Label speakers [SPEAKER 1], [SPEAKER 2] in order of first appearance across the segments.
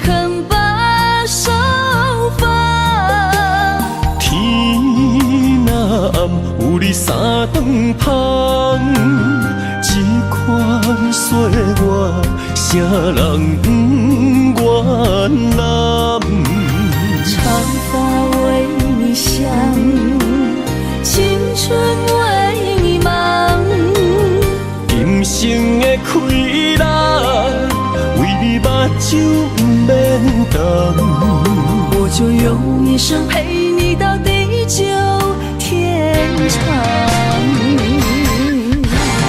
[SPEAKER 1] 肯把手放？
[SPEAKER 2] 天若暗，有你三頓芳，這款歲月，啥人毋願攬？
[SPEAKER 1] 長髮為你想，青春為你忙。
[SPEAKER 2] 今生的氣力，為你目睭毋免瞪。
[SPEAKER 1] 我就用一生陪你到地久天長。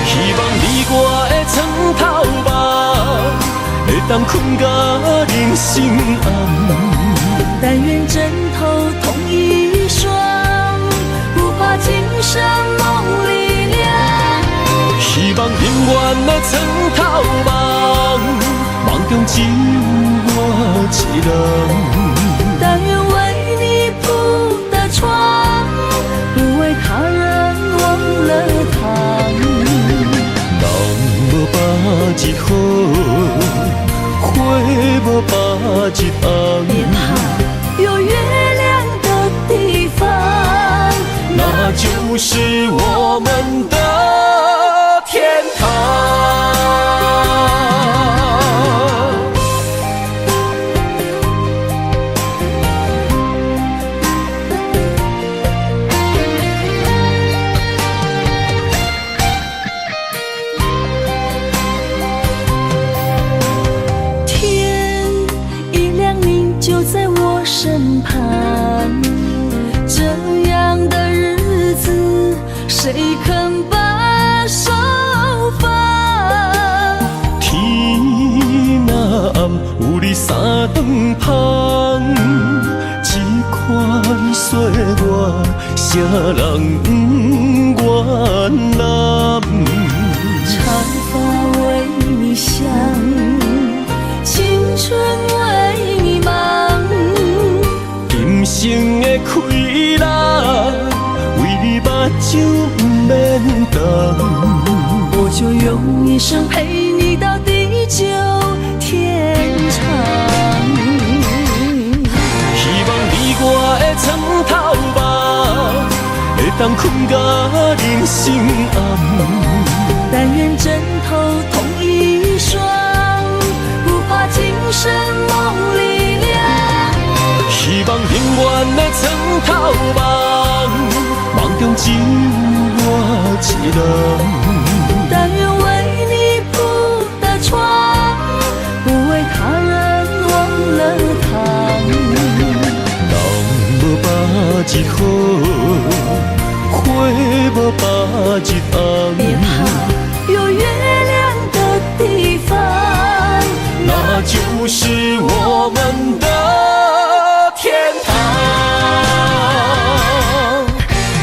[SPEAKER 2] 希望你我的床頭夢，會當睏甲人生暗。
[SPEAKER 1] 但願枕頭同一雙，不怕今生夢裡涼。
[SPEAKER 2] 希望永遠的床頭夢，夢中只有我一人。
[SPEAKER 1] 但願為你鋪的床，不為他人忘了躺。
[SPEAKER 2] 人無百日好，花無百日紅。
[SPEAKER 1] 別怕，有月亮的地方，
[SPEAKER 2] 那就是我們的天堂。
[SPEAKER 1] 天一亮，你就在我身旁。這樣的日子，誰肯把手放？
[SPEAKER 2] 天若暗，有你三頓芳，這款歲月，啥人毋願攬？
[SPEAKER 1] 長髮為你想，青春為你忙。
[SPEAKER 2] 今生的氣力，為你目睭毋免瞪。
[SPEAKER 1] 我就用一生陪你到地久天長。
[SPEAKER 2] 希望你我的床頭夢，會當睏甲人生暗。
[SPEAKER 1] 但願枕頭同一雙，不怕今生夢裡涼。
[SPEAKER 2] 希望永遠的床頭夢，夢中只有我一人。
[SPEAKER 1] 但願為你鋪的床，不為他人忘了躺。
[SPEAKER 2] 人無百日好，花無百日紅。
[SPEAKER 1] 別怕，有月亮的地方，
[SPEAKER 2] 那就是我們的天堂。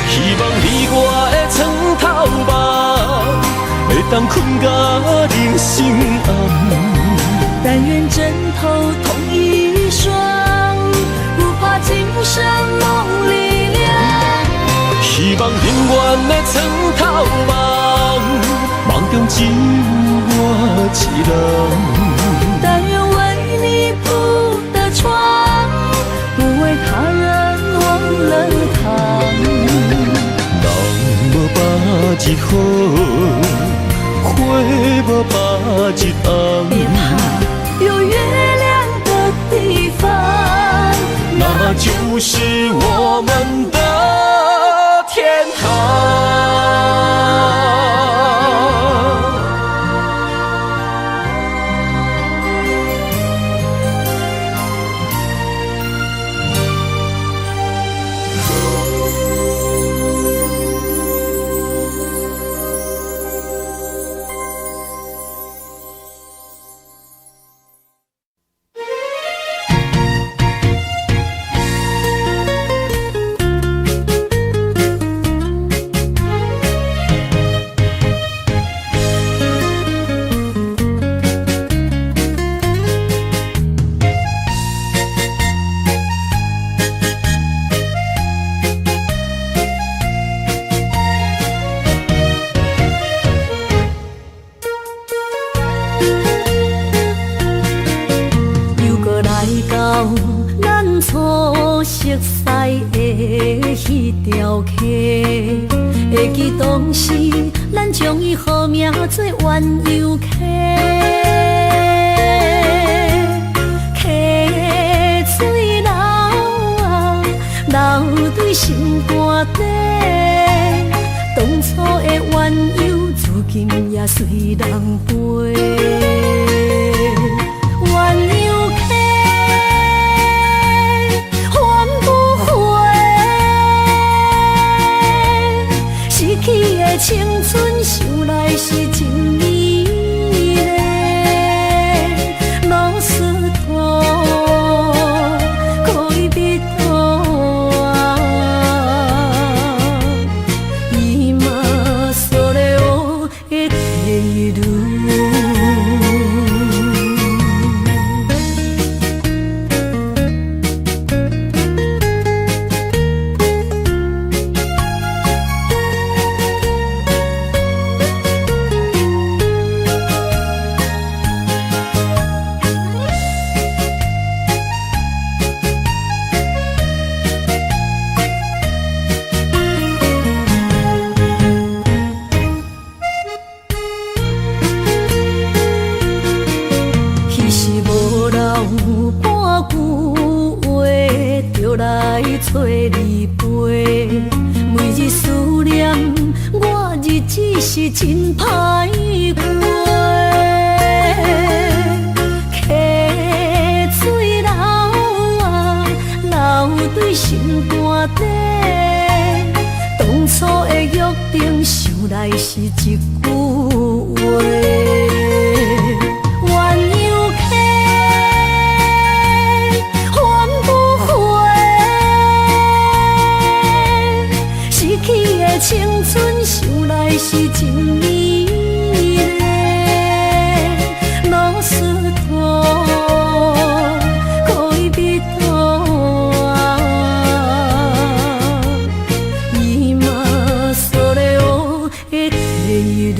[SPEAKER 2] 希望你我的床頭夢，會當睏甲人生暗。
[SPEAKER 1] 但願枕頭同一雙，不怕今生夢裡涼。
[SPEAKER 2] 希望永遠的床頭夢，夢中只有我一人。
[SPEAKER 1] 但願為你鋪的床，不為他人忘了躺。
[SPEAKER 2] 人無百日好，花無百日紅。
[SPEAKER 1] 別怕，有月亮的地方，
[SPEAKER 2] 那就是我們的天堂。
[SPEAKER 1] 熟似的彼條溪，會記當時咱將伊號名做鴛鴦溪。溪水流啊，流對心肝底，當初的鴛鴦，如今也隨人飛。鴛鴦溪，還不回，失去的青春，想來是真美麗。ロスト戀人は今それを得ている。彼時無留半句話，就來找你飛。每日思念，我日子是真歹過。溪水流啊，流對心肝底，當初的約定，想來是一句話。鴛鴦溪，還不回，失去的青春，想來是真美麗。ロスト戀人は今それを得ている。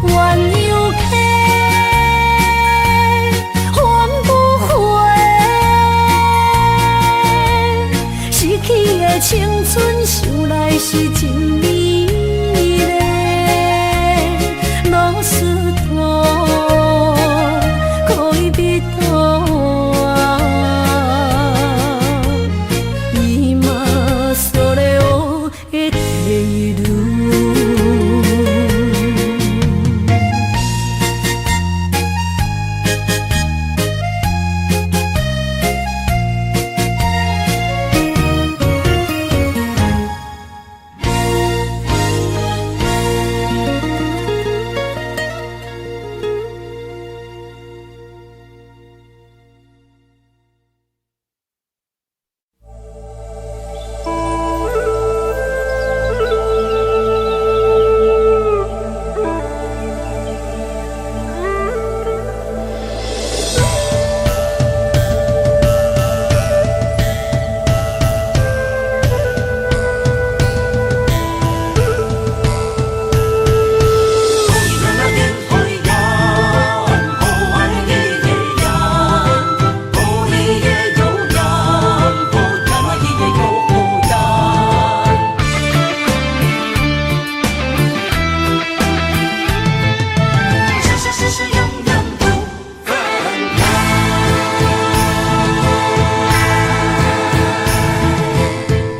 [SPEAKER 1] 鴛鴦溪，還不回，失去的青春，想來是真美麗。ロスト戀人は今それを得ている。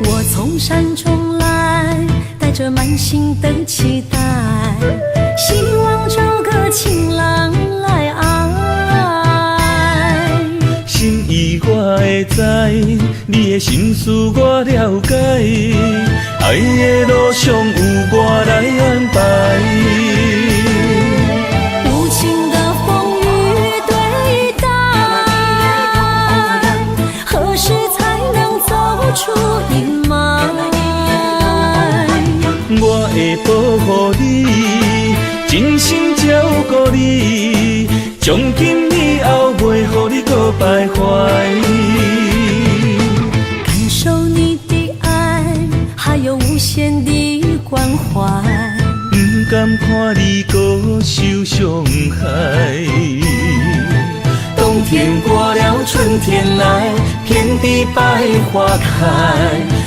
[SPEAKER 1] 我從山中來，帶著滿心的期待，希望找個情郎來愛。
[SPEAKER 2] 心意我會知，你的心思我了解，愛的路上有我來安排。
[SPEAKER 1] 無情的風雨對待，何時
[SPEAKER 2] 保護你，真心照顧你，從今以後袂予你閣徘徊。
[SPEAKER 1] 感受你的愛，還有無限的關懷。
[SPEAKER 2] 毋甘看你閣受傷害。冬天過了，春天來，遍地百花開，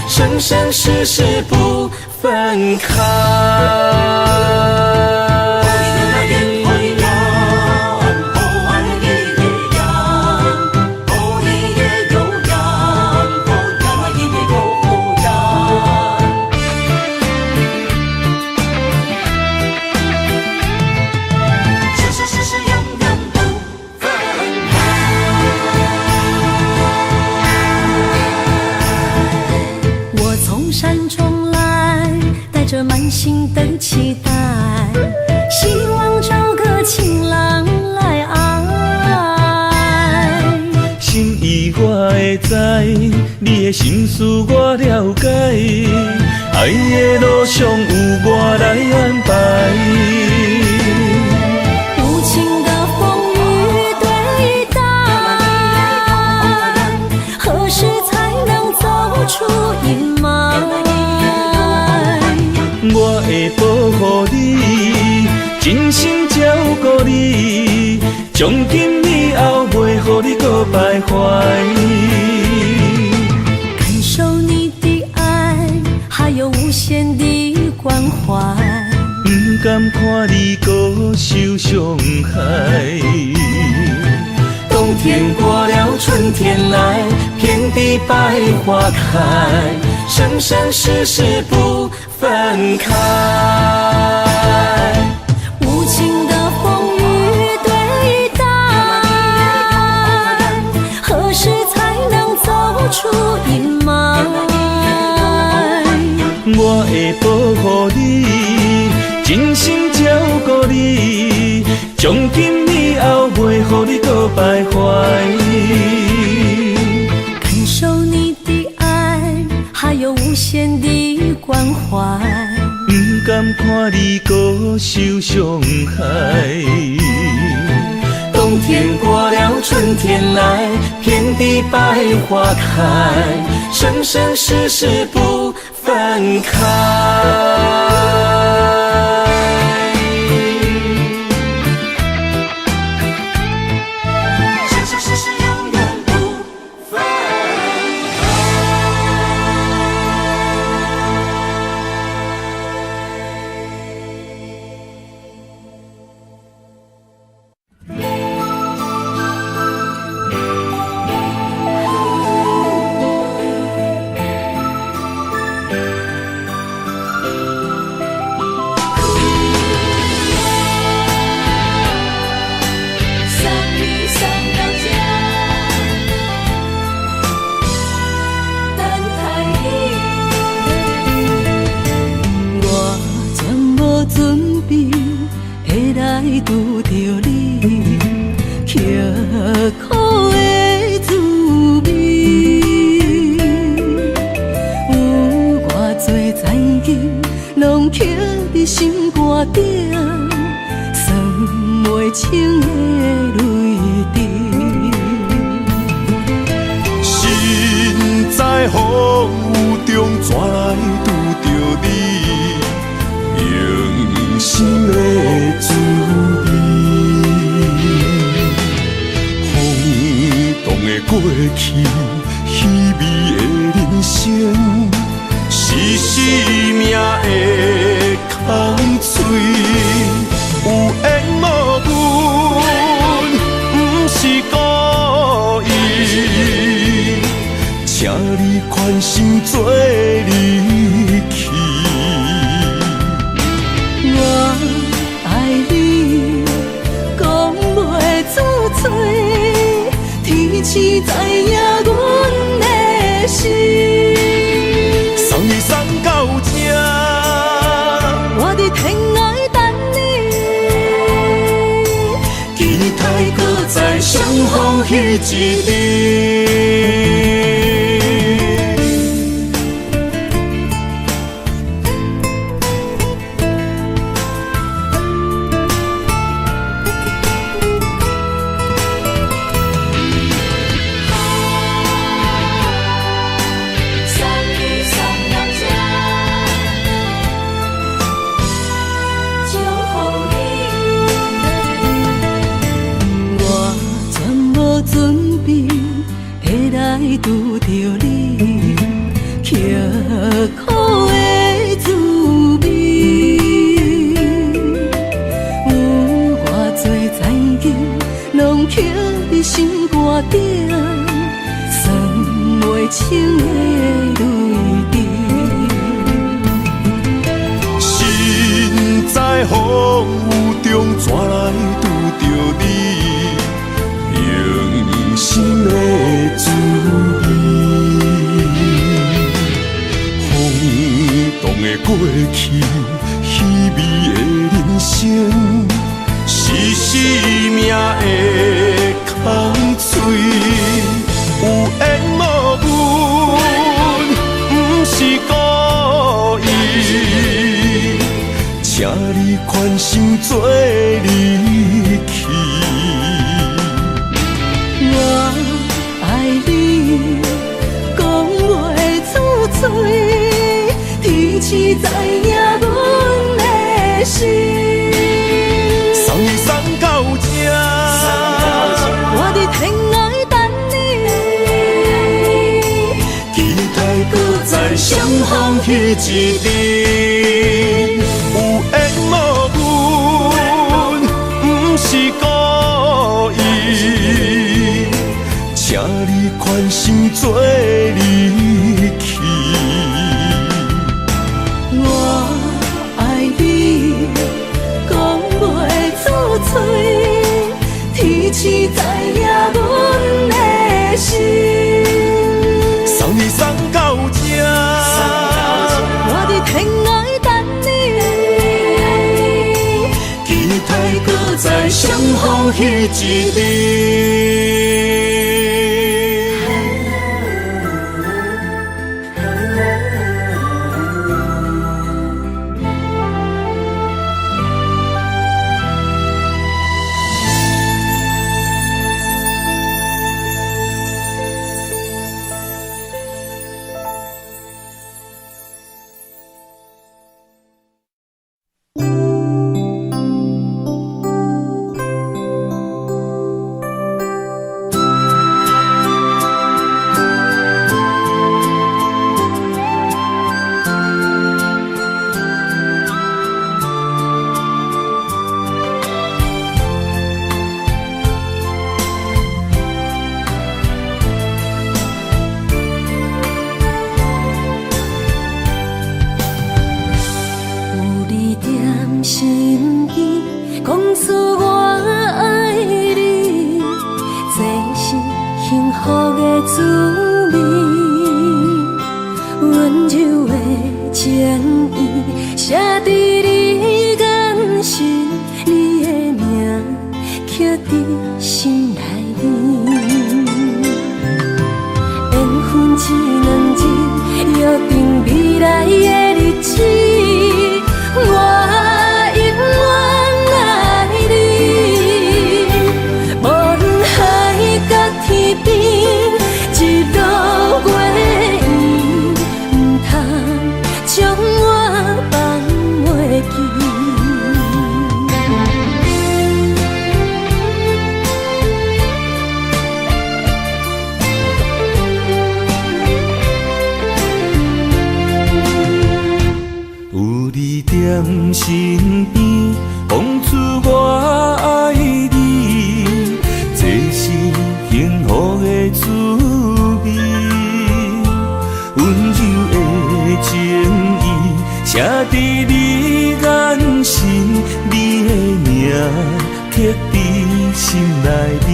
[SPEAKER 2] 生生世世不分開。
[SPEAKER 1] 我從山中來，帶著滿心的期待，希望找個情郎來愛。
[SPEAKER 2] 心意我會知，你的心思我了解，愛的路上有我來安排。
[SPEAKER 1] 無情的風雨對待，何時才能走出陰霾？
[SPEAKER 2] 我會保護你，真心照顧你，從今以後袂予你閣徘徊。
[SPEAKER 1] 感受你的愛，還有無限的關懷。
[SPEAKER 2] 毋甘看你閣受傷害。冬天過了，春天來，遍地百花開，生生世世不分開。
[SPEAKER 1] 無情的風雨對待，何時才能走出陰霾？
[SPEAKER 2] 我會保護你，真心照顧你，從今以後袂予你閣徘徊。
[SPEAKER 1] 感受你的愛，還有無限的關懷。
[SPEAKER 2] 毋甘看你閣受傷害。冬天過了，春天來，遍地百花開，生生世世不分開。
[SPEAKER 3] 生生世世永遠不分開。
[SPEAKER 1] 送你送到這，等待你。我全無準備會來拄著你，刻苦的滋味，有偌濟殘忍，攏刻佇心肝頂，算袂清的淚滴。
[SPEAKER 4] 身在風雨中，怎來拄著你？用心的滋味，風動的過去，稀微的人生，是生命的空喙。有緣無分，毋是故意。請你寬心做離去。
[SPEAKER 1] 我愛你，講袂出嘴，天時知影阮的心。
[SPEAKER 4] 送你送到這，
[SPEAKER 1] 我佇天涯等你。
[SPEAKER 4] 期待閣再相逢彼一日。
[SPEAKER 1] 準備會來拄著你，刻苦的滋味。有偌濟殘忍，攏刻佇心肝頂，算袂清的淚滴。
[SPEAKER 4] 身在風雨中，怎來拄著你？用心的滋味。風動的過去，稀微的人生，是生命的空喙。有緣無分，毋是故意。請你寬心做離去。
[SPEAKER 1] 我愛你，講袂出嘴，天時知影阮的心。
[SPEAKER 4] 送你送到這，
[SPEAKER 1] 我佇天涯等你。
[SPEAKER 4] 期待閣再相逢彼一日。有緣無分，毋是故意。請你寬心做離去。
[SPEAKER 1] 我愛你，講袂出嘴，天時知影阮的心。
[SPEAKER 4] 送你送到這，
[SPEAKER 1] 我佇天涯等你。
[SPEAKER 4] 期待閣再相逢彼一日。
[SPEAKER 1] 有你踮身邊，講出我愛你，這是幸福的滋味。溫柔的情意，寫佇你眼神，你的名刻佇心內面。緣分這兩字，約定未來的日子。我永遠愛你，無論海角天邊，日落月圓，毋通將我放袂記。
[SPEAKER 2] 有你踮身邊，講出我愛你，這是幸福的滋味。溫柔的情意，寫佇你眼神，你的名刻佇心內面。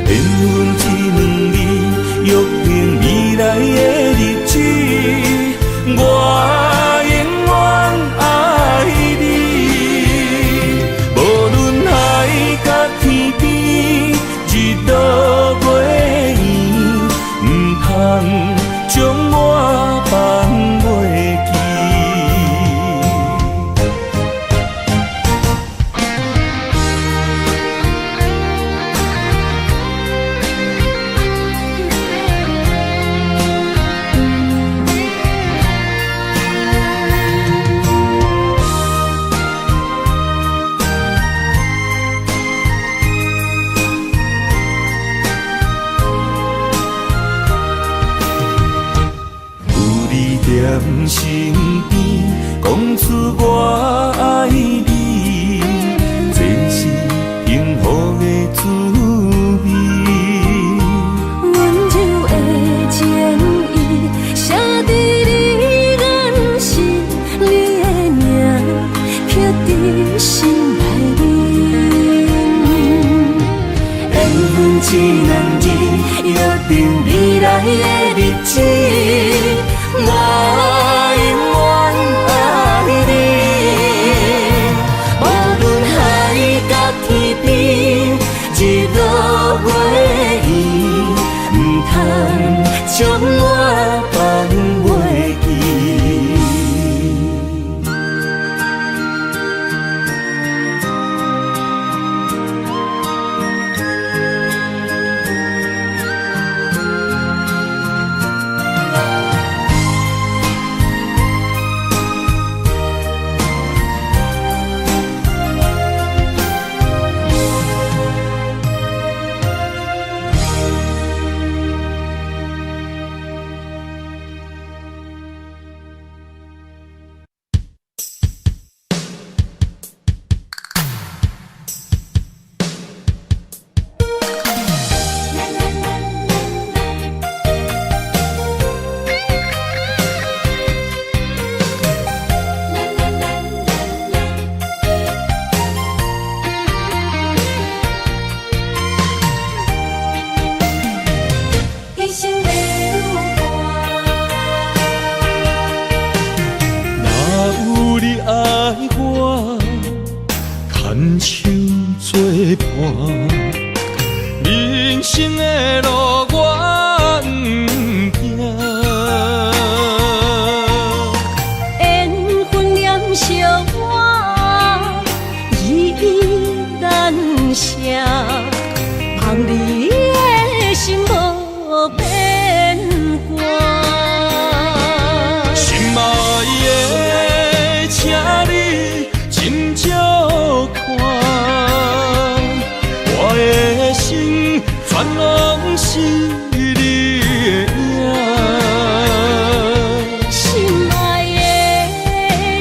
[SPEAKER 2] 緣分這兩字，約定未來的日子，我永遠
[SPEAKER 1] 这两日約定未來的日子，我永遠愛你。無論海角天邊，日落月圓，毋通將我放袂記。一生的旅伴。
[SPEAKER 2] 若有你愛我，牽手做伴，人生的路我毋驚。
[SPEAKER 1] 緣分黏惜我，依依難捨，望你的心無變卦。
[SPEAKER 2] 心愛的，請你斟酌看，我的心全攏是你的影。
[SPEAKER 1] 心愛的，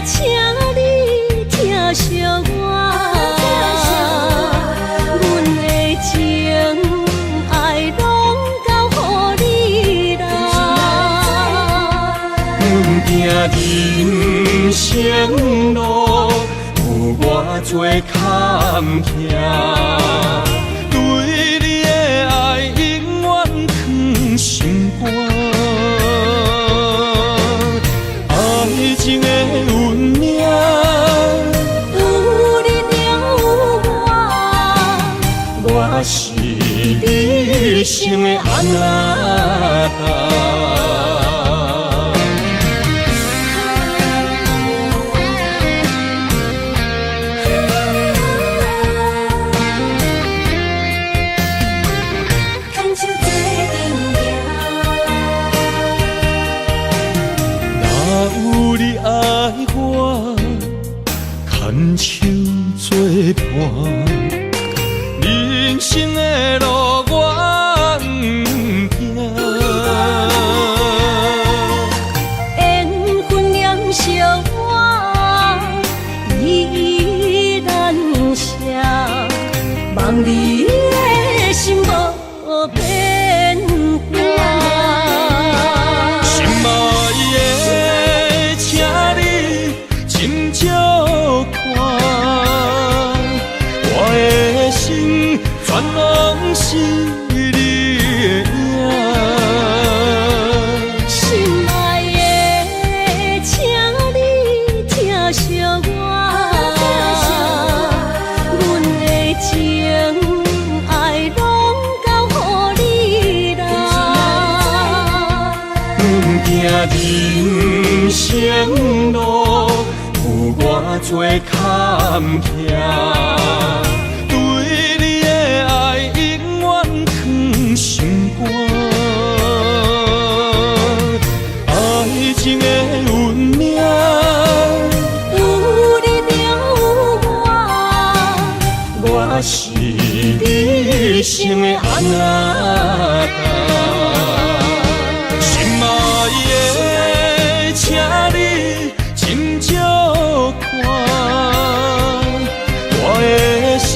[SPEAKER 1] 請你疼惜我，阮的情愛攏交予你啦。
[SPEAKER 2] 毋驚人生路有偌濟坎坷，對你的愛永遠藏心肝。愛情的運命，
[SPEAKER 1] 有你就有我，
[SPEAKER 2] 我是你一生的阿那達。
[SPEAKER 1] 牽手做陣行。
[SPEAKER 2] 若有你愛我，牽手做伴，人生的路我毋驚。
[SPEAKER 1] 緣分黏惜我，依依難捨，望你的心無變卦。
[SPEAKER 2] 心愛的，請你斟酌看，我的心全攏是你的影。
[SPEAKER 1] 心愛的，請你疼惜我，阮的情愛攏交予你啦。
[SPEAKER 2] 毋驚人生路有偌濟坎坷，對你的愛永遠藏心肝。愛情的運命，
[SPEAKER 1] 有你就有我，
[SPEAKER 2] 我是你一生的阿那達。心愛的，請你斟酌看，我的心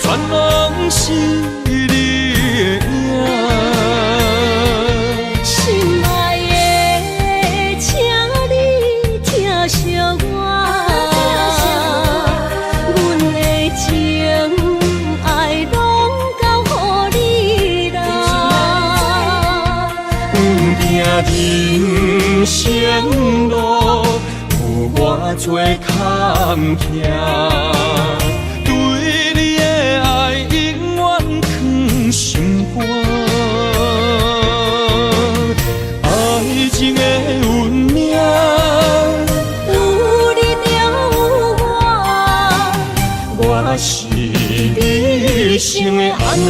[SPEAKER 2] 全攏是你的影。
[SPEAKER 1] 心愛的，請你疼惜我，阮的情愛攏交予你。
[SPEAKER 4] 生路有偌濟坎坷，對你的愛永遠囥心肝。愛情的運命，
[SPEAKER 1] 有你就有我，
[SPEAKER 4] 我是你一生的阿那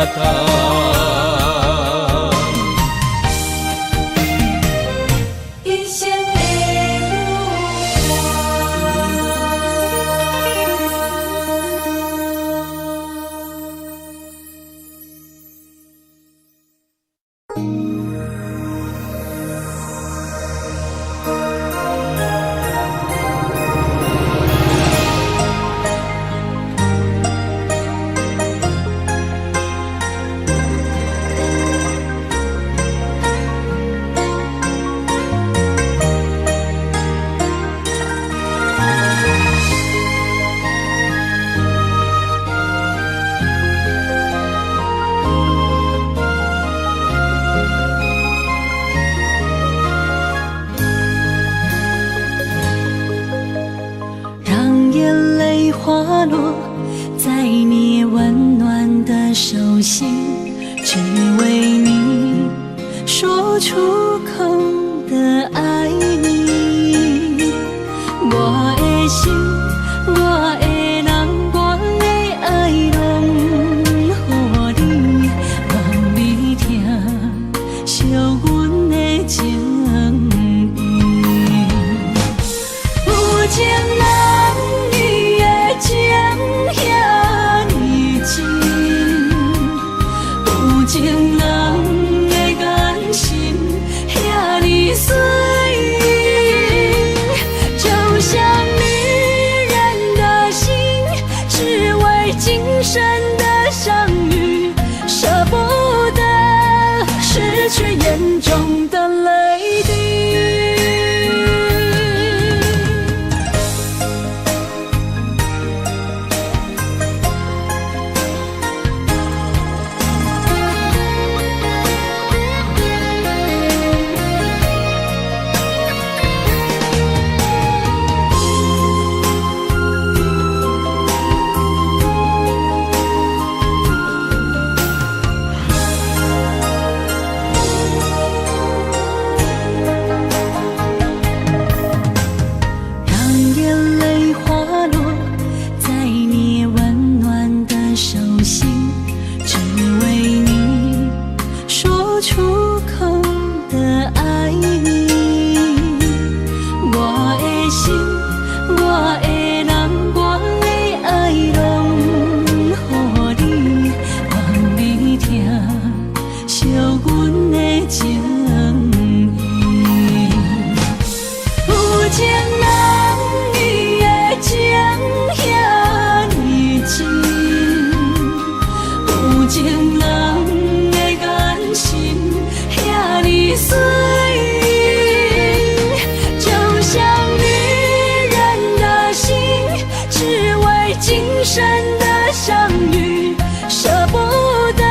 [SPEAKER 4] 達。
[SPEAKER 1] 一生的讓眼淚滑落在你溫暖的手心，只為你說出口的愛你。我的心，我的人，我的愛攏予你，望你疼惜阮的情意。有情人伊的情遐呢真，有情人的眼神遐呢媠，就像女人的心，只為今生的相遇，捨不得失去眼中的淚滴。讓眼淚滑落在你溫暖的手心，只為你說出口的愛你。我的心，我的人，我的愛攏予你，望你疼惜阮的情意。有情人伊的情遐呢真，有情人的眼神遐呢媠，就像女人的心，只為今生的相遇，捨不得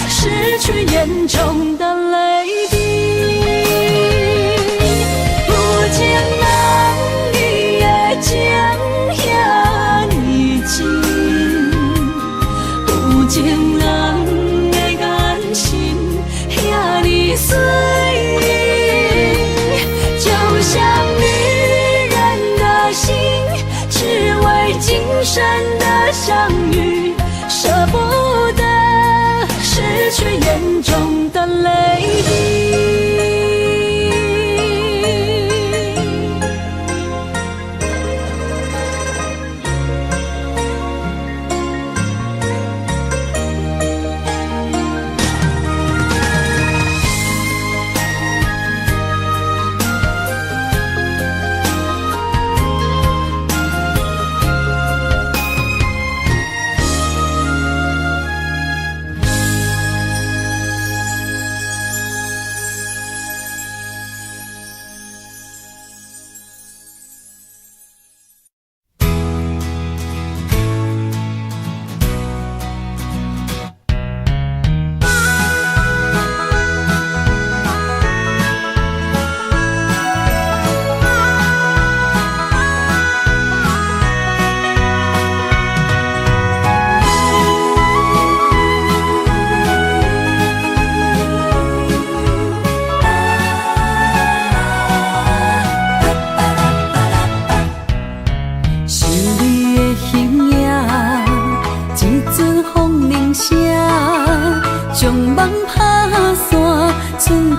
[SPEAKER 1] 失去眼中的淚滴。有情人伊的情遐呢真，有情人的眼神遐呢媠，就像女人的心，只為今生的相遇，捨不得失去眼中的淚滴。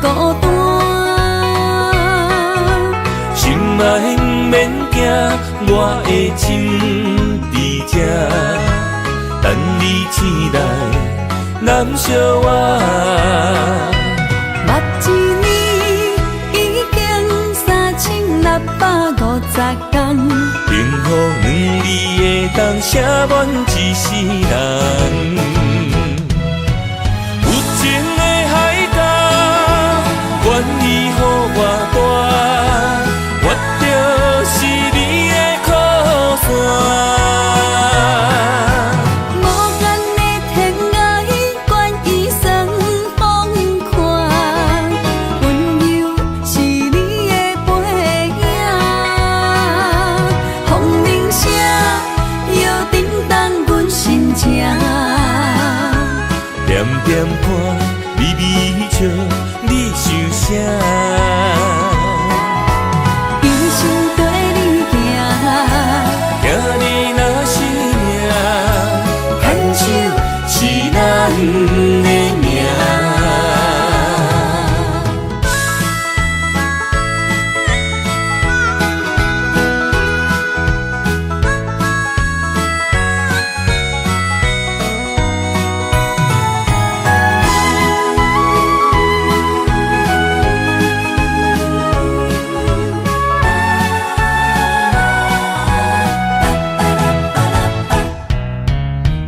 [SPEAKER 1] 孤單。
[SPEAKER 2] 心愛毋免驚，我的心佇這，等你醒來攬惜我。
[SPEAKER 1] 目一年已經3650天，
[SPEAKER 2] 幸福兩字會當寫滿一世人。有情的海角，願意予我帶，我就是你的靠山。
[SPEAKER 1] 無限的天涯，願意算放寬，溫柔是你的背影，風鈴聲又震動阮心情。
[SPEAKER 2] 恬恬看，微微笑，你想啥？
[SPEAKER 1] 一生綴你行，
[SPEAKER 2] 行你若是命，牽手是咱的命。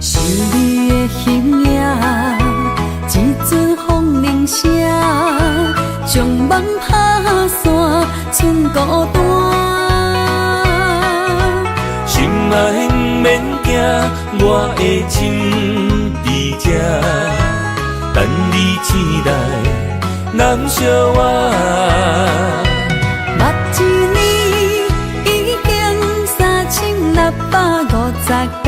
[SPEAKER 1] 想你的形影，一阵風鈴聲，將夢拍散，剩孤單。
[SPEAKER 2] 心愛毋免驚，我的心佇這，等你醒來攬惜我。
[SPEAKER 1] 目一年已經3650天，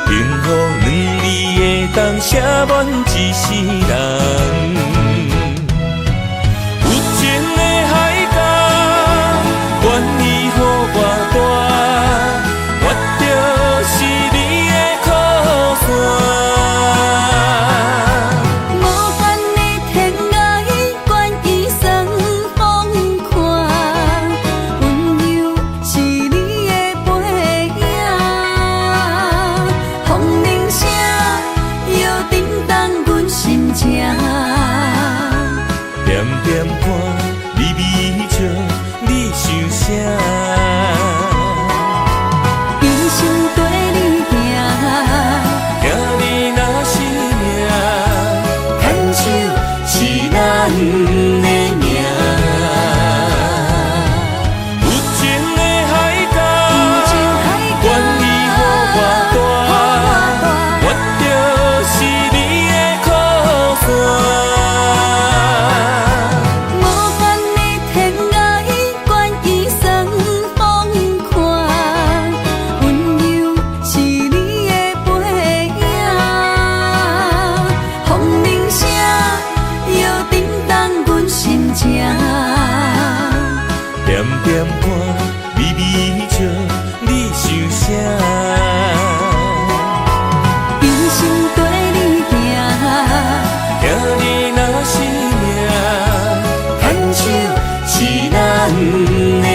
[SPEAKER 2] 幸福兩字會當寫滿一世人。有情的海角，願意予我帶，我就是你的靠山。
[SPEAKER 1] 無限的天涯，願意算放寬，溫柔是你的背影，風鈴聲又震動阮心情。
[SPEAKER 2] 恬恬看，微微笑，你想啥？
[SPEAKER 1] 一生綴你行，
[SPEAKER 2] 行你若是命，牽手是咱的命。有情的海角，願意予我帶，我就是你的靠山。
[SPEAKER 1] 無限的天涯，願意算放寬，溫柔是你的背影，風鈴聲又震動阮心情。
[SPEAKER 2] 恬恬看，微微笑，你想啥？
[SPEAKER 1] 一生綴你行，
[SPEAKER 2] 行你若是命，牽手是咱的命。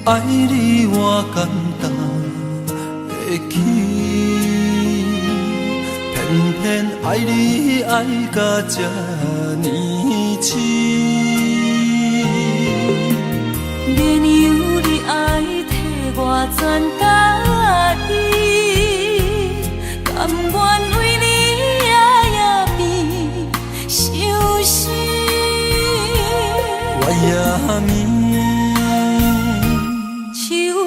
[SPEAKER 3] 愛你我感動會起，偏偏愛你愛甲這呢慘。始。
[SPEAKER 1] 免有你愛替我全家己，甘願為你夜夜變相思。
[SPEAKER 3] 月也暝，
[SPEAKER 1] 秋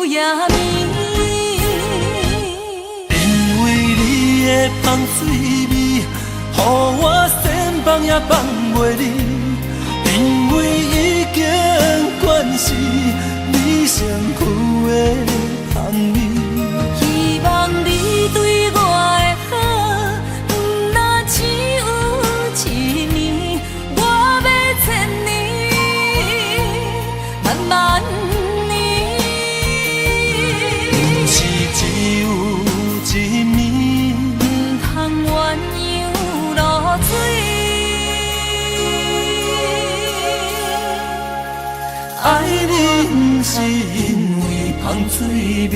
[SPEAKER 1] 也暝，
[SPEAKER 3] 因為你的芳水味，予我想放也放袂離。因為已經慣是你身軀的香味。
[SPEAKER 1] 希望你對我的好，毋若只有一暝，我欲千年，萬萬年。
[SPEAKER 3] 毋是只有一暝，
[SPEAKER 1] 毋通鴛鴦落水。
[SPEAKER 3] 愛你毋是因為芳水味。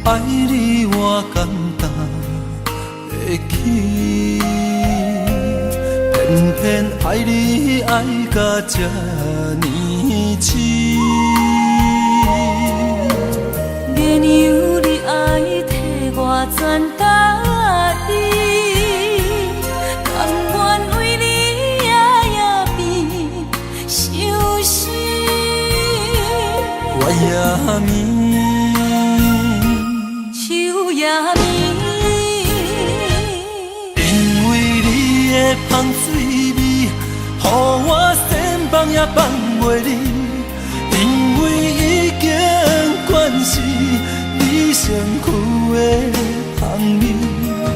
[SPEAKER 3] 愛你我簡單會起，偏偏愛你愛甲這呢癡。
[SPEAKER 1] 免有你愛替我全家己，甘願為你夜夜變相思。
[SPEAKER 3] 月也暝，
[SPEAKER 1] 秋也暝，
[SPEAKER 3] 因為你的芳水味，予我想放也放袂離。因為已經慣是你身軀的香味。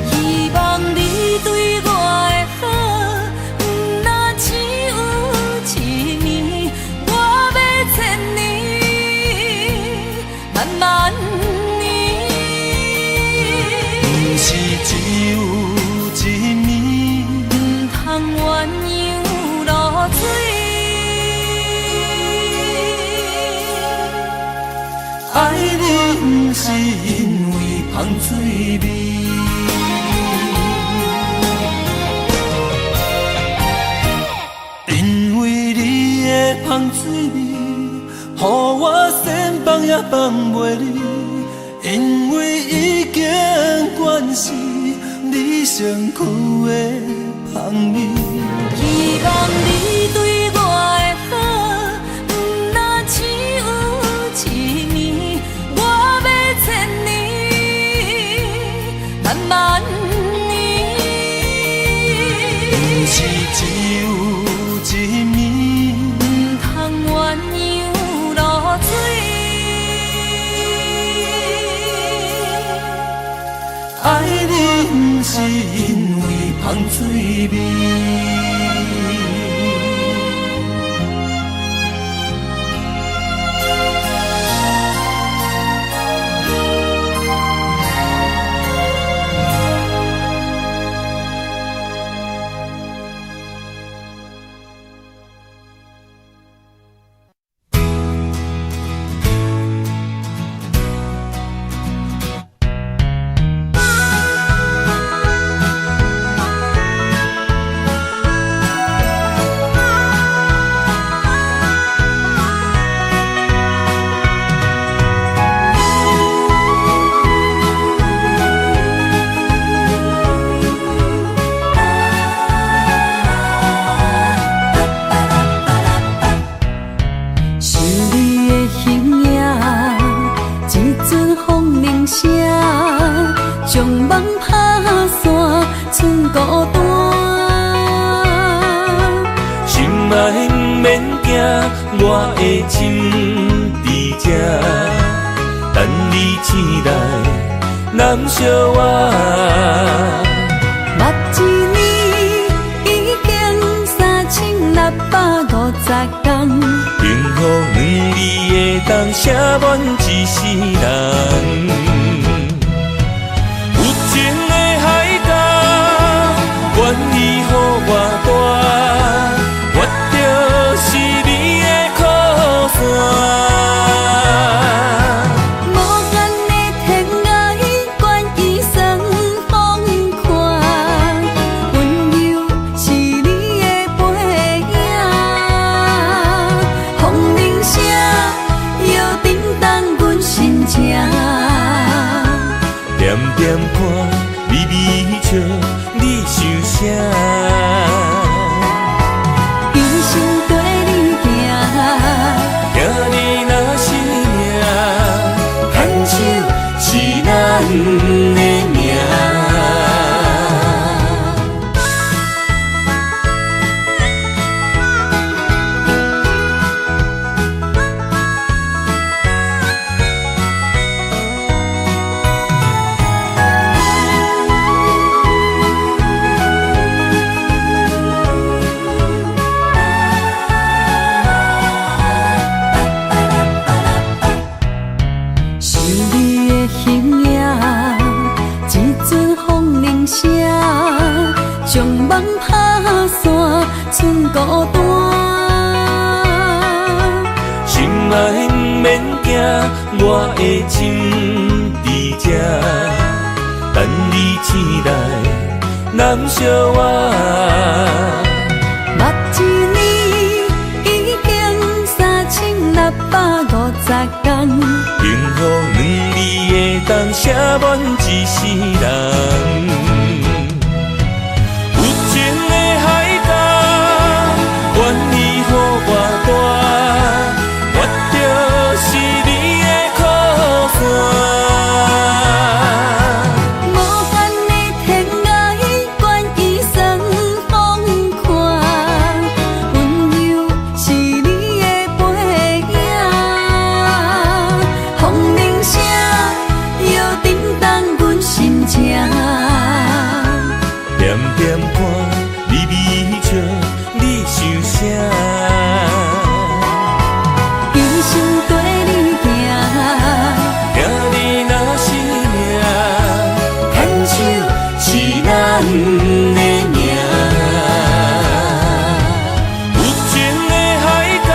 [SPEAKER 1] 希望你對我的好，毋若只有一暝，我欲千年，萬萬年。
[SPEAKER 3] 毋是只有一暝，
[SPEAKER 1] 毋通鴛鴦落水。
[SPEAKER 3] 愛你毋是因為芳水味。因為你的芳水味，予我想放也放袂離。因為已經慣是你身軀的香味。
[SPEAKER 1] 希望你對我的好，毋若只有一暝，我欲千年，萬萬年。
[SPEAKER 3] 毋是只有一暝，
[SPEAKER 1] 毋通鴛鴦落水。
[SPEAKER 3] 愛你毋是因為芳水味。
[SPEAKER 1] 想你的形影，一阵风铃声，将梦拍散，剩孤单。
[SPEAKER 2] 心爱毋免惊，我的心伫这，等你醒来，揽惜我。
[SPEAKER 1] 目一年已经3000人，
[SPEAKER 2] 當寫滿一世人。有情的海角，願意予我帶，我就是你的靠山。
[SPEAKER 1] 無限的天涯，願意算風寒，溫柔是你的背影，風鈴聲又震動阮心情。
[SPEAKER 2] 点点看，微微笑，你想啥？
[SPEAKER 1] 一生綴你行，
[SPEAKER 2] 行你若是命，牵手是咱的命。
[SPEAKER 1] 想你的形影，一阵風鈴聲，將夢拍散，剩孤單。
[SPEAKER 2] 心愛毋免驚，我的情佇這，等你醒來，攬惜我。
[SPEAKER 1] 目一年已經3650天，
[SPEAKER 2] 幸福兩字會當寫滿一世人。有情的海角，願意予我帶，我就是你的靠山。
[SPEAKER 1] 無限的天涯，願意算風寒，溫柔是你的背影，風鈴聲又震動阮心情。
[SPEAKER 2] 點點看，微微笑，你想啥？
[SPEAKER 1] 一生綴你行，
[SPEAKER 2] 行你若是命，牽手是咱的命。有情的海角，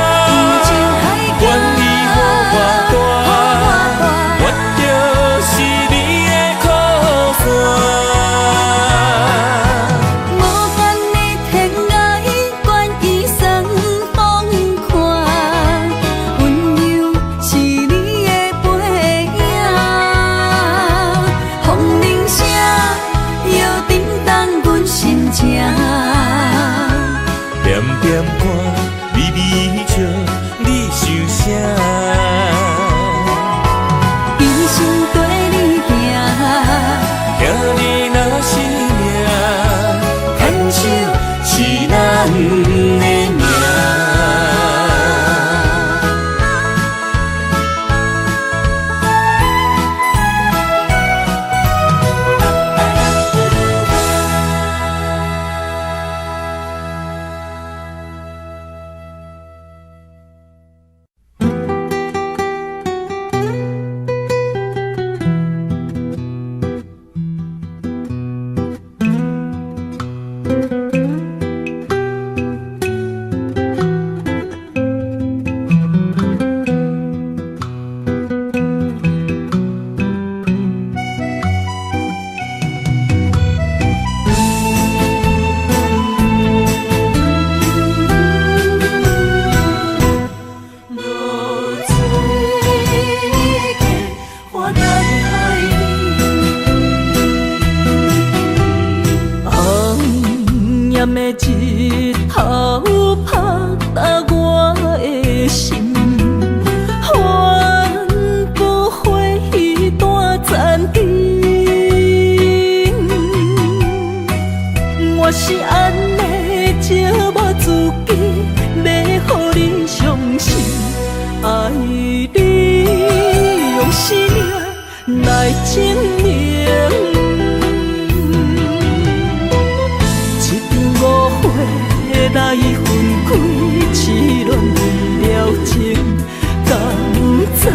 [SPEAKER 2] 願意予我帶，我就是你的靠山。
[SPEAKER 1] 無限的天涯，願意算風寒，溫柔是你的背影，風鈴聲又震動阮心情。
[SPEAKER 2] 點點看，微微笑，你想啥？
[SPEAKER 1] 一生綴你行，
[SPEAKER 2] 行你若是命，牽手是咱的命。
[SPEAKER 1] 落水过，我等海边。红炎的日头拍打我的心，恨不回彼段残情。我是按呢折磨自己，欲予你傷心，愛你用生命來證明。一場誤會來分開，痴戀了情，甘知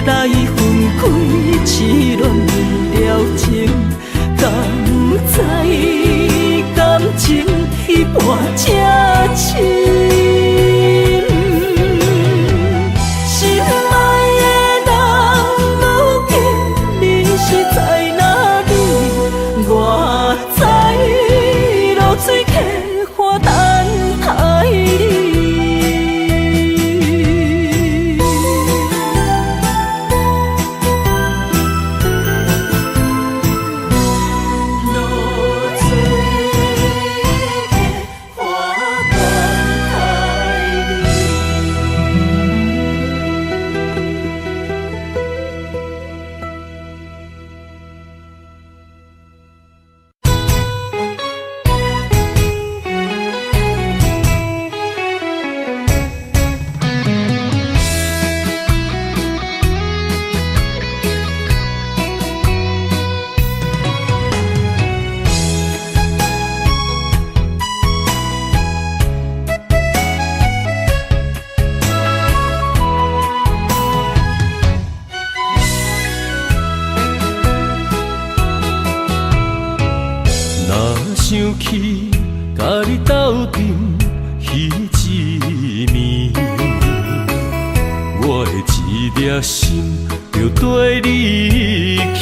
[SPEAKER 1] 來分開，痴戀了情，敢知感情已伴這深？心愛的人，如今你是在哪裡？我知落水溪岸等待你。落水溪岸等待你。
[SPEAKER 2] 若想起佮你斗陣彼一暝，我的一粒心就綴你去。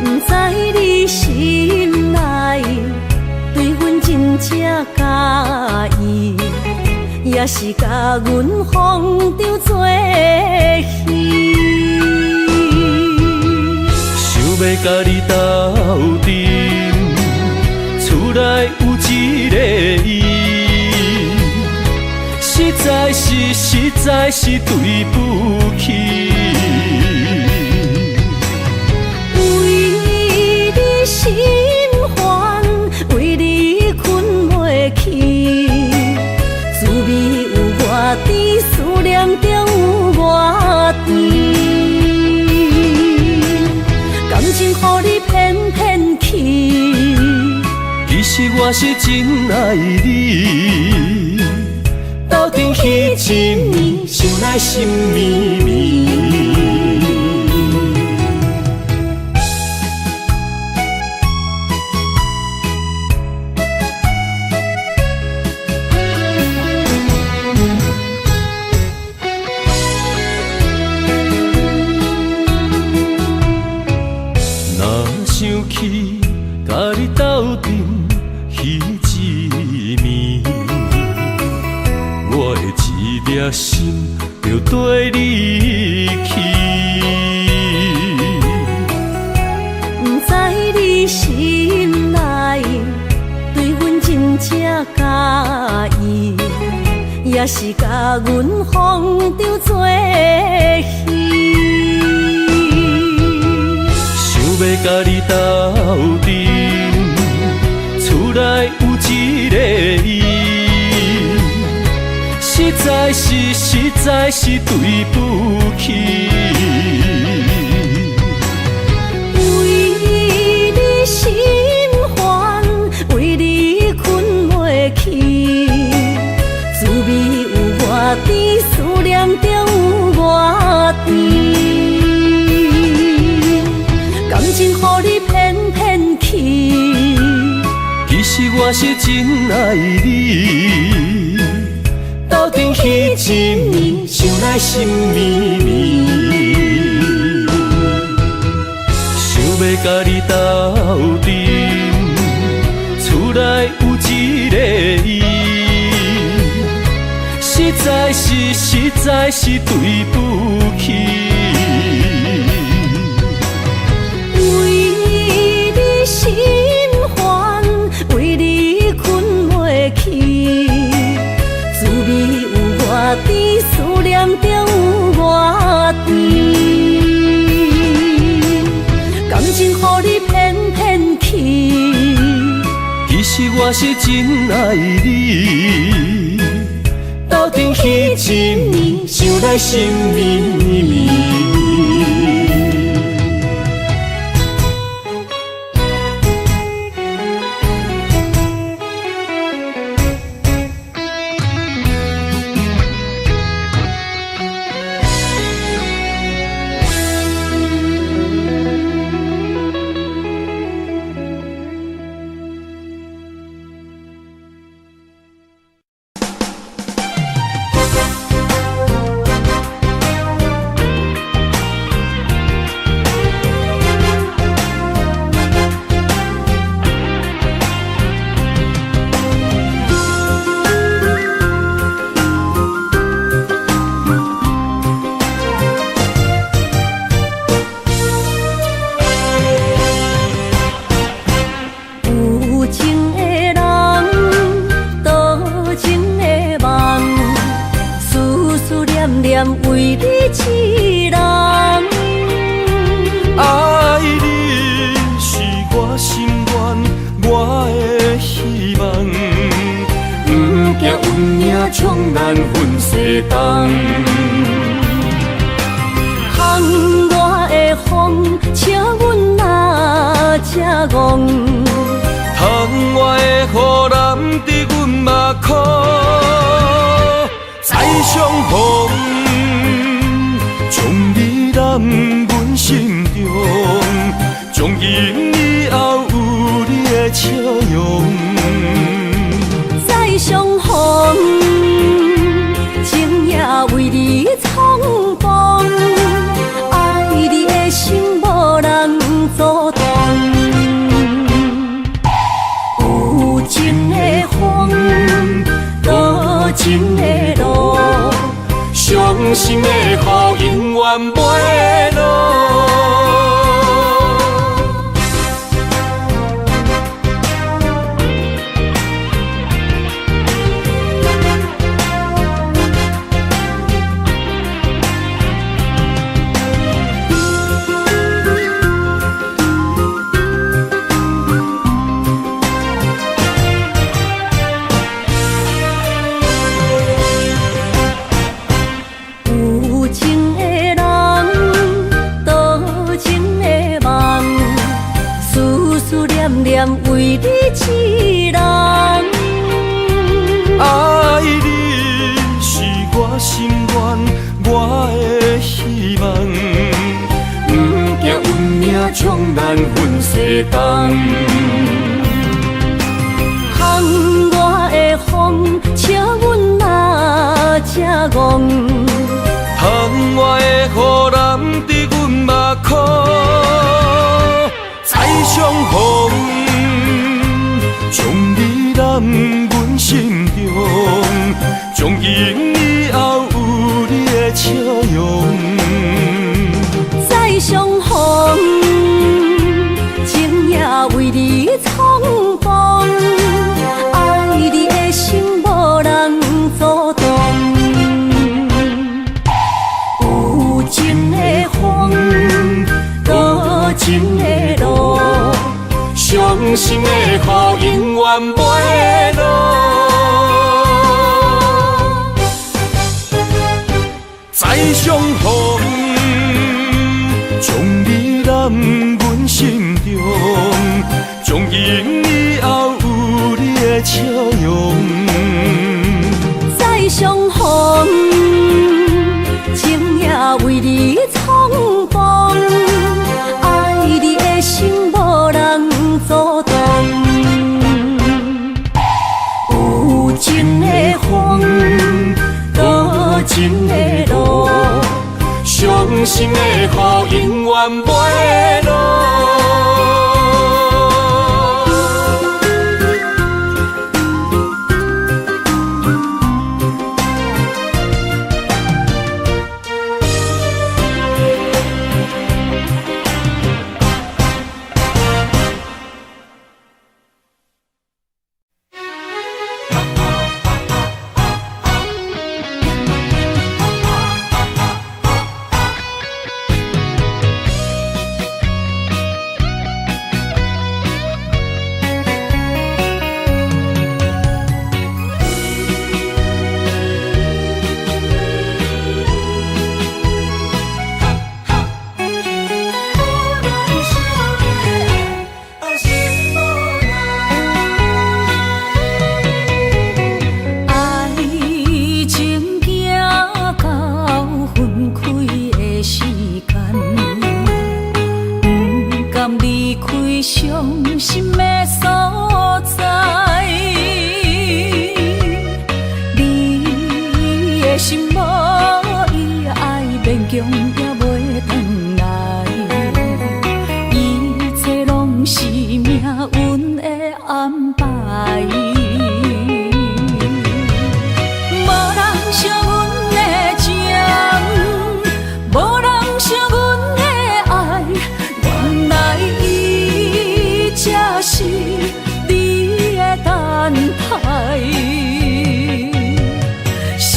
[SPEAKER 1] 不知你心內對阮真正佮意，抑是共阮放當做戲？
[SPEAKER 2] 想欲佮你斗陣，厝內有一个伊，實在是對不起。
[SPEAKER 1] 為你心煩，為你睏袂去，滋味有偌甜，思念中有偌甜。感情予你騙騙去，
[SPEAKER 2] 其實我是真愛你，鬥陣彼一暝，想來心綿綿。若想起佮你斗陣彼一暝，我的一粒心就綴你去。
[SPEAKER 1] 不知你心內對阮真正佮意，抑是共阮放當做戲？
[SPEAKER 2] 想欲佮你斗陣，厝內有一个伊，實在是對不起。
[SPEAKER 1] 為你心煩，為你睏袂去，滋味有偌甜，思念中有偌甜。感情予你騙騙去，
[SPEAKER 2] 其實我是真愛你，鬥陣彼一暝，想來心綿綿。想欲佮你斗陣，厝內有一个伊，實在是對不起。
[SPEAKER 1] 為你心煩，為你睏袂去，滋味有偌甜，思念中有偌甜。感情予你騙騙去，
[SPEAKER 2] 其實我是真愛你，鬥陣彼一暝，想來心綿綿。
[SPEAKER 1] 一人。
[SPEAKER 2] 愛你是我心願，我的希望。
[SPEAKER 4] 毋驚運命將咱分西東。
[SPEAKER 1] 窗外的風，笑阮若這戇。
[SPEAKER 2] 窗外的雨淋得阮目眶，再相逢，將你攬阮心中，從今以後有你的笑容。
[SPEAKER 1] 再相逢，情也為你創風，愛你的心無人阻擋。有情的風，多情的路，
[SPEAKER 4] 傷心的雨永遠袂落。
[SPEAKER 1] 有情的人，多情的夢，思思念念為你一人。
[SPEAKER 2] 愛你是我心願，我的希望。
[SPEAKER 4] 毋驚運命將咱分西東。
[SPEAKER 1] 窗外的風，笑阮若這戇。
[SPEAKER 2] 窗外的雨淋得阮目眶，再相逢，將你攬阮心中，從今以後有你的笑容。
[SPEAKER 1] 再相逢，情也為你創風，愛你的心無人阻擋。有情的風，多情的路，
[SPEAKER 4] 傷心的雨永遠袂落。
[SPEAKER 2] 再相逢，將你攬阮心中，從今以後有你的笑容。
[SPEAKER 1] 再相逢，情也為你創風，愛你的心無人阻擋。有情的風，多情的路，
[SPEAKER 4] 傷心的雨永遠袂落。
[SPEAKER 1] 愛情行到分開的時間，不甘離開傷心的所在。你的心無伊愛，勉強也袂轉來，一切攏是命運的安排。無人惜阮的情，無人惜阮的愛，原來伊才是你的等待。心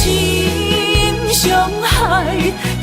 [SPEAKER 1] 傷海，一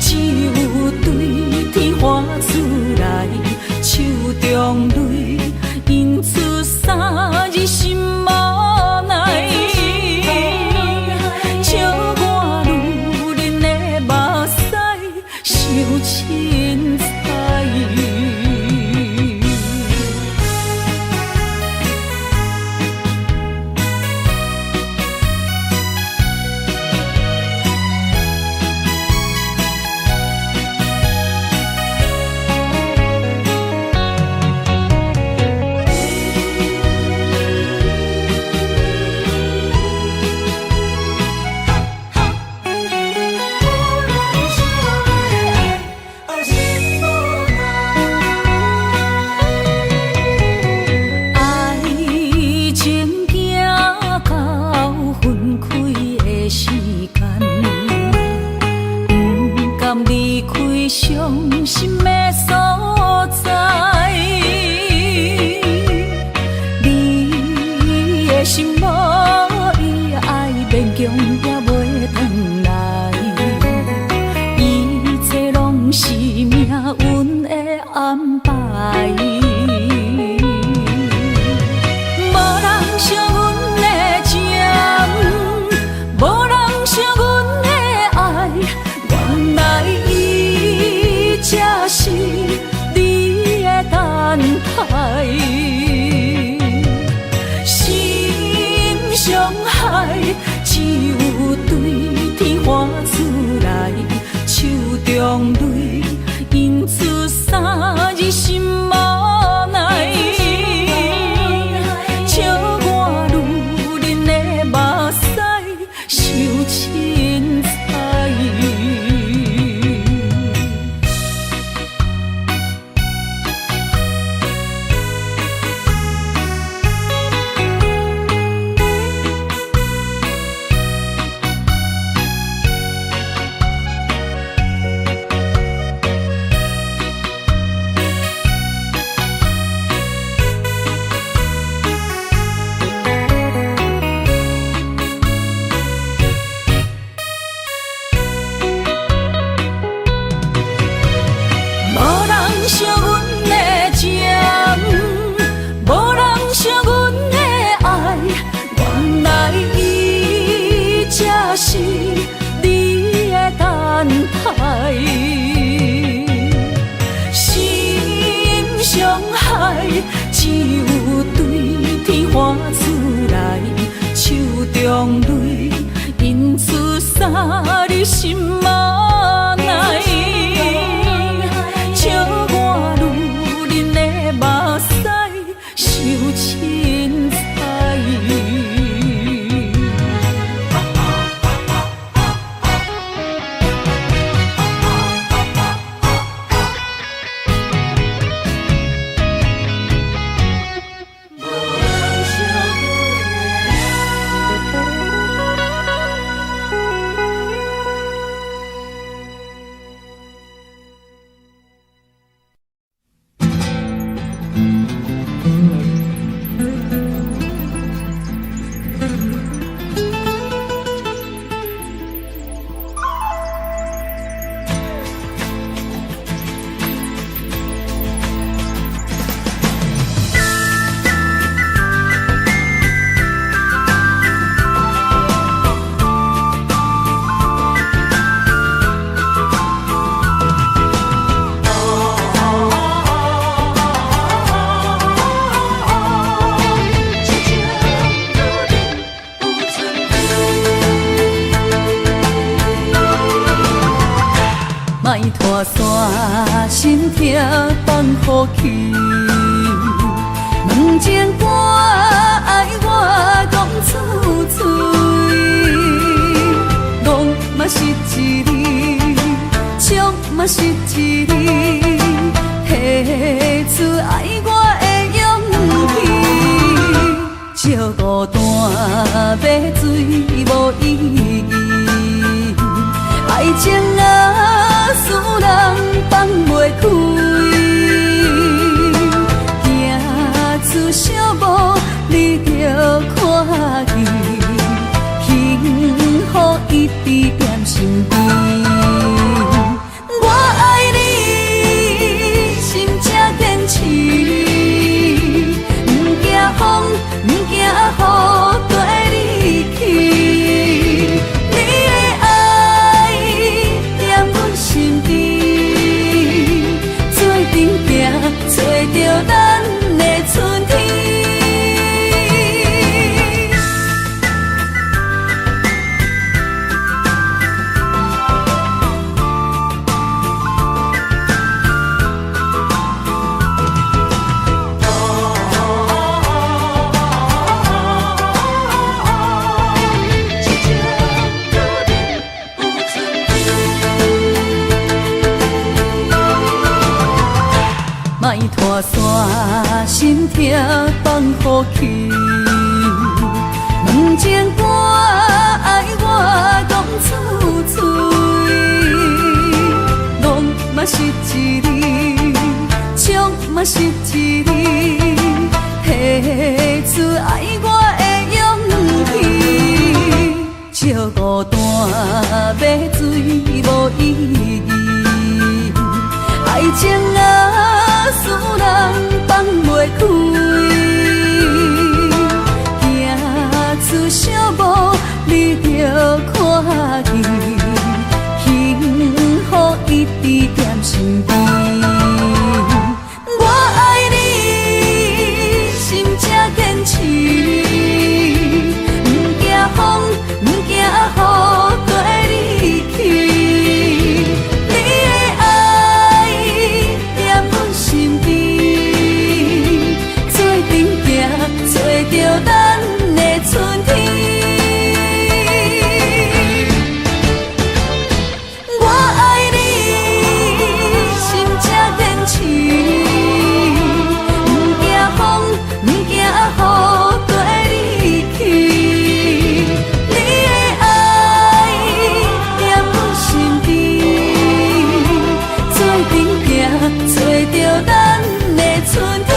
[SPEAKER 1] 的心無伊愛，勉強也袂轉來。一切攏是命運的安排。無人惜阮的情，無人惜阮的愛，原來伊才是你的等待。心傷害，只有對天喊出來，手中淚印出三字心無奈。笑我女人的目屎傷凊彩。無人惜阮的情，無人惜阮的愛，原來伊才是你的等待。心傷害，只有對天喊出來，手中淚印出三字心無奈。笑我女人的目屎傷凊彩。莫拖沙，心痛放予去。问情歌愛我講出嘴，戇嘛是一字，笑嘛是一字，提出愛我的勇氣。借孤單買醉無意義，愛情啊，使人放袂開，行出小步你就看見，幸福一直踮身邊。我愛你，心才堅持，毋驚風，毋驚雨，綴你去。你的愛踮阮身邊，做陣行，揣著咱的春天。莫拖沙，心痛放予去。问情歌愛我講出嘴，戇嘛是一字，笑嘛是一字，提出愛我的勇欲醉無意義。愛情啊，使人放袂開，行出小步你就看見，幸福一直踮身邊。我愛你，心才堅持，毋驚風，毋驚雨，綴你去。你的愛踮阮身邊，做陣行，揣著咱的春天。我愛你，心才堅持，毋驚風，毋驚雨，綴你去。你的愛踮阮身邊，做陣行，揣著咱的春天。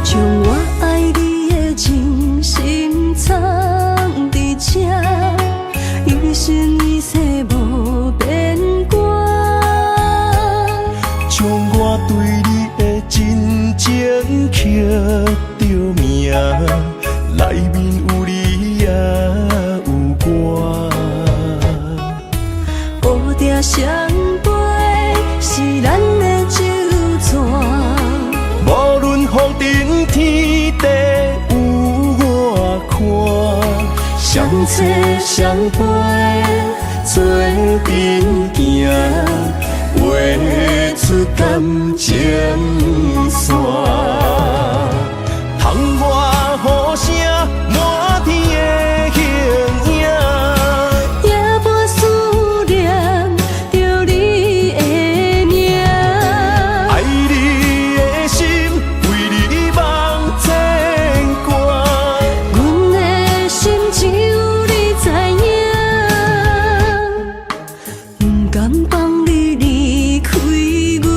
[SPEAKER 1] 將我愛你的真心藏佇這，一生一世無變卦。
[SPEAKER 4] 將我對你的真情刻著名，內面有你也有我。
[SPEAKER 1] 烏蝶相飛是咱的酒泉，
[SPEAKER 4] 無論風塵天地有偌寬，相找相陪做陣行，畫出感情線。窗外雨聲，滿天的形影。
[SPEAKER 1] 也伴思念著你的名。
[SPEAKER 4] 愛你的心，為你茫牽掛。
[SPEAKER 1] 阮的心只有你知影，毋甘放你離開阮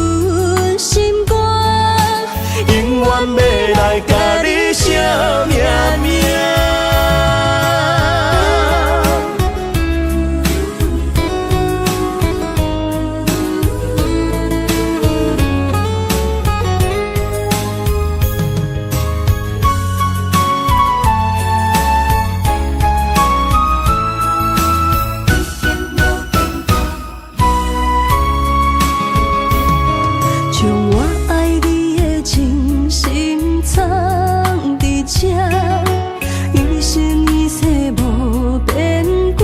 [SPEAKER 1] 心肝。
[SPEAKER 4] 永遠欲來共你寫命名。
[SPEAKER 1] 將我愛你的真心藏佇這，一生一世無變卦。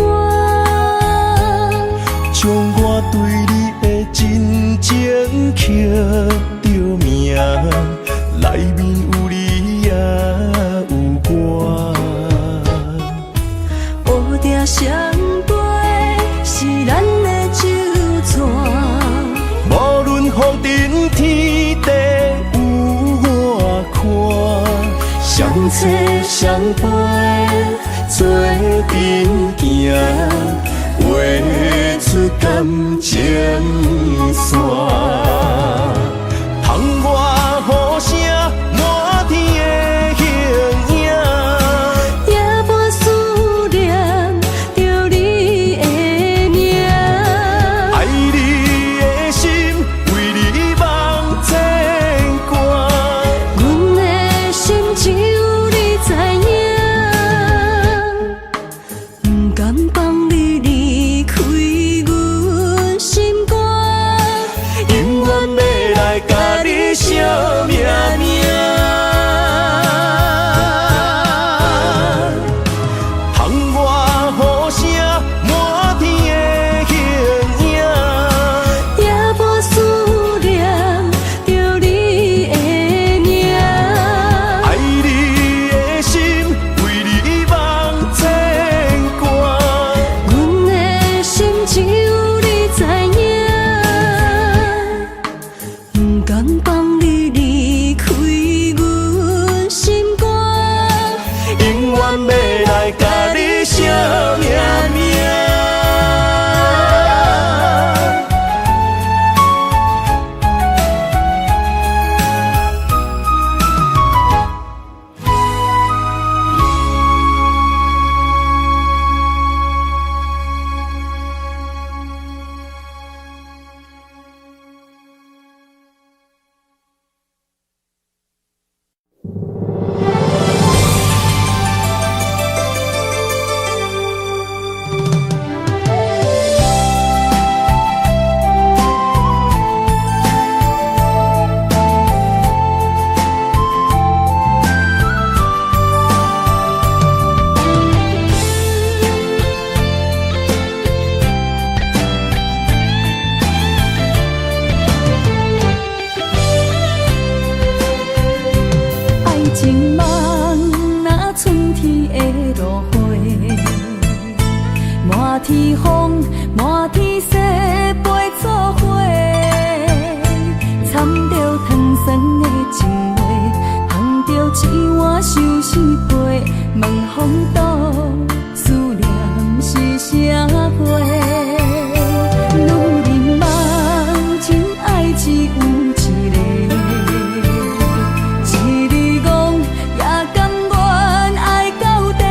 [SPEAKER 4] 將我對你的真情刻著名，內面有你也有我。
[SPEAKER 1] 烏蝶相飛是咱的酒泉，
[SPEAKER 4] 無論風塵天地有偌寬，相找相陪做陣行，畫出感情線。窗外雨聲，滿天的形影。
[SPEAKER 1] 也伴思念著你的名。
[SPEAKER 4] 愛你的心，為你茫牽掛。
[SPEAKER 1] 阮的心只有你知影，毋甘放你離開阮心肝。
[SPEAKER 4] 永願欲來共你相命命。
[SPEAKER 1] 愛情夢若春天的落花，滿天風，滿天雪，飛做伙，掺著糖酸的情話，捧著一碗相思杯，問風度思念是啥貨？女人夢真愛只有一个。一日戇也甘願愛到底，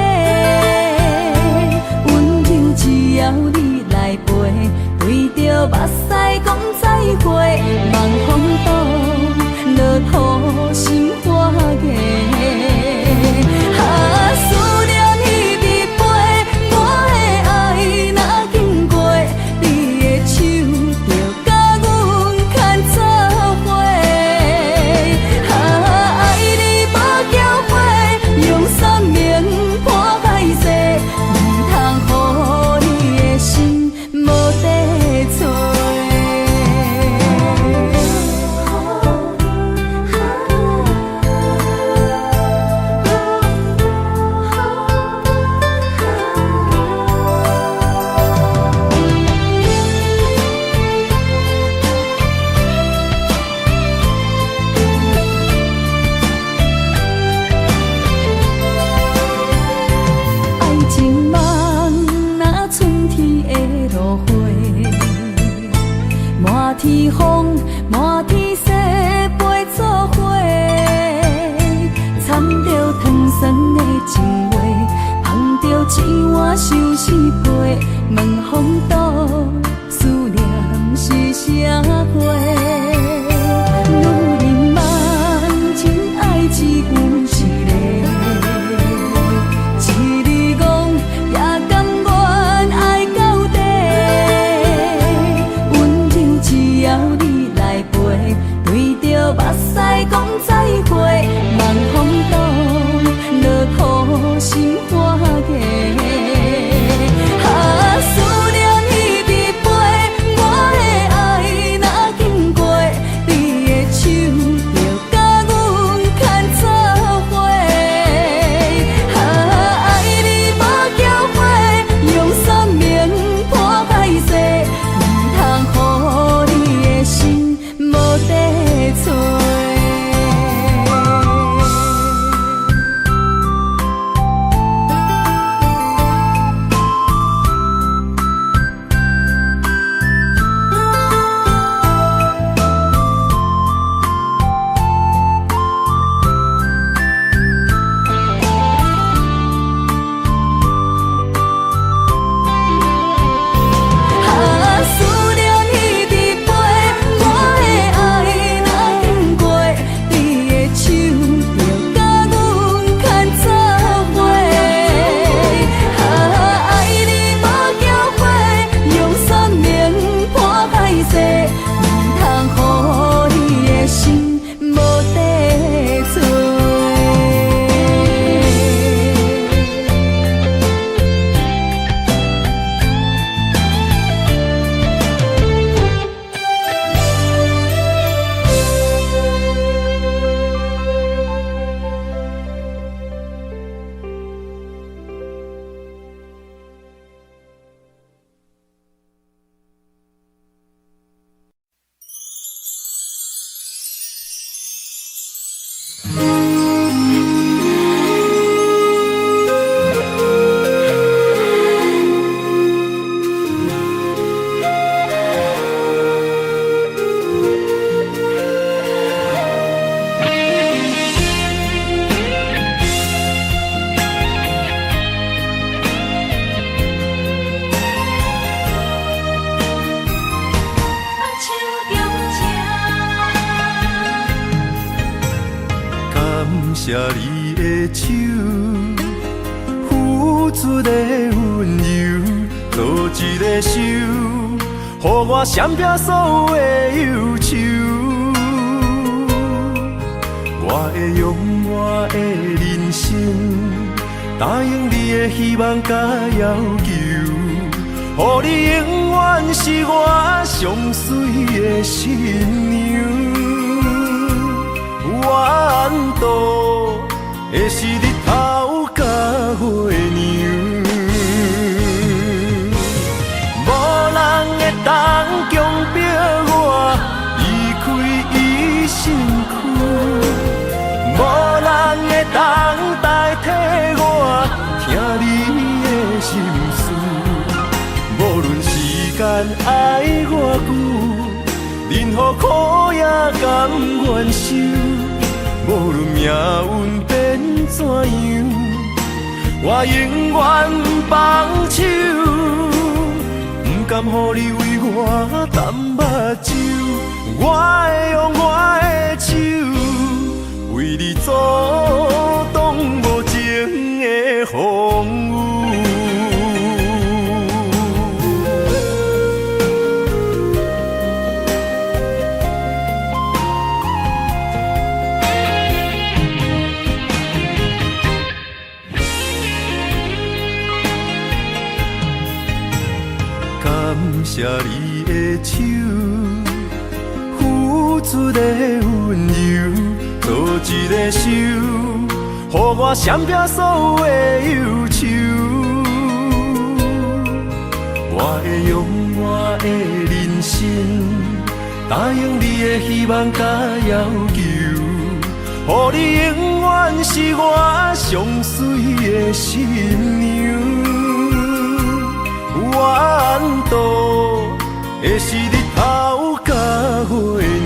[SPEAKER 1] 溫柔只要你來陪，對著目屎講再會，望風度落土心肝硬。啊，思念彼直飛，我的愛若經過，你的手就共阮牽做伙。啊，愛你無後悔，用生命破海誓，毋通予你的心無地揣。愛情夢若春天的落花，滿天風，滿天雪，飛做伙，掺著糖酸的情話，捧著一碗相思杯，問風度思念是啥貨？女人夢真愛只有一個。一日戇也甘願愛到底，溫柔只要你來陪，對著目屎講再會，望風度落土心肝硬。啊，思念彼直飛，我的愛若經過，你的手就共阮牽做伙。啊，愛你無後悔，用生命破海誓，毋通予你的心無地揣。
[SPEAKER 2] 謝你的手，付出的溫柔，做一个手，予我閃避所有的憂愁。我會用我的人生，答應你的希望佮要求，予你永遠是我上媠的新娘。怨度的是日頭佮月娘，無人會當強迫我離開伊身軀，無人會當代替我聽你的心事。無論時間愛偌久，任何苦也甘願受。無論命運變怎樣，我永遠不放手。毋甘予你為我澹目睭，我會用我的手，為你阻擋無情的風雨。感謝你的手，付出的溫柔，做一个手，予我閃避所有的憂愁。我會用我的人生，答應你的希望佮要求，予你永遠是我上媠的新娘。怨度的是日頭佮月娘，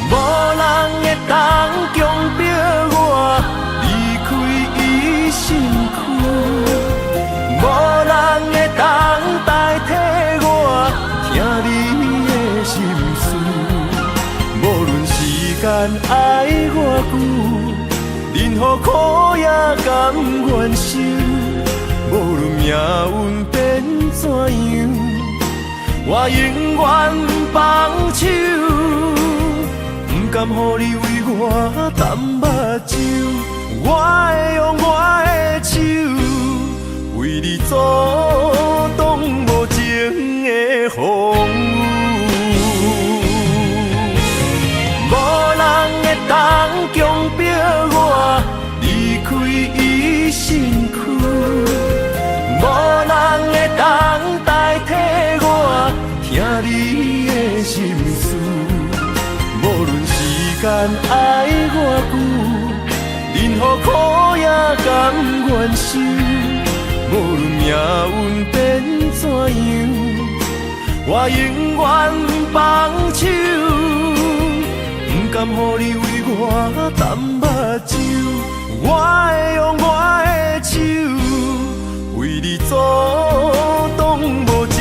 [SPEAKER 2] 無人會當強迫我離開伊身軀，無人會當代替我聽你的心事。無論時間愛偌久，任何苦也甘願受。無論命運變怎樣，我永遠不放手。毋甘予你為我澹目睭，我會用我的手，為你阻擋無情的風雨。無人會當強迫我離開伊身軀，無人會當代替我聽你的心事。無論時間愛偌久，任何苦也甘願受。無論命運變怎樣，我永遠不放手。毋甘予你為我澹目睭，我會用我的手，為你阻擋無情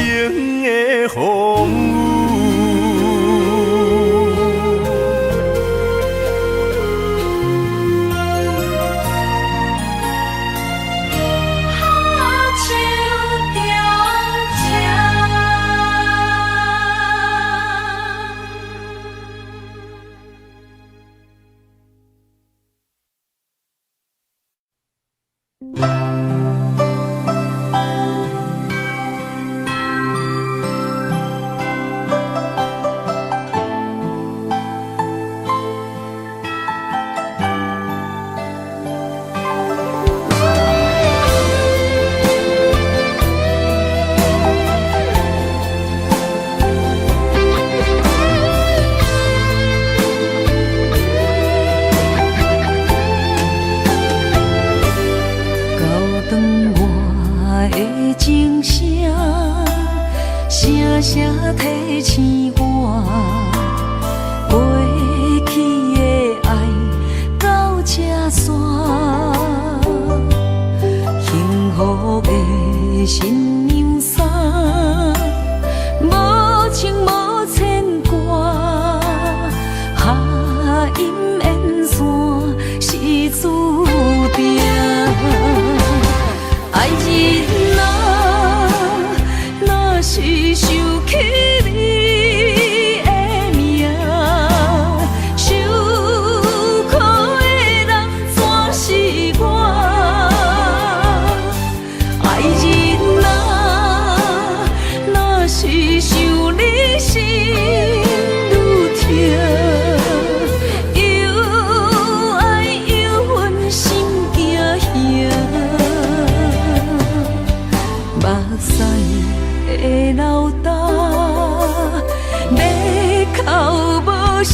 [SPEAKER 2] 的風雨。
[SPEAKER 1] 声提醒我，過去的愛到這煞，幸福的新娘衫，無情無牽掛，哈伊人啊，若是想起你的名，受苦的人怎是我？愛人啊，若是想你心愈疼，又愛又恨心驚嚇。目屎會流干，欲哭無聲。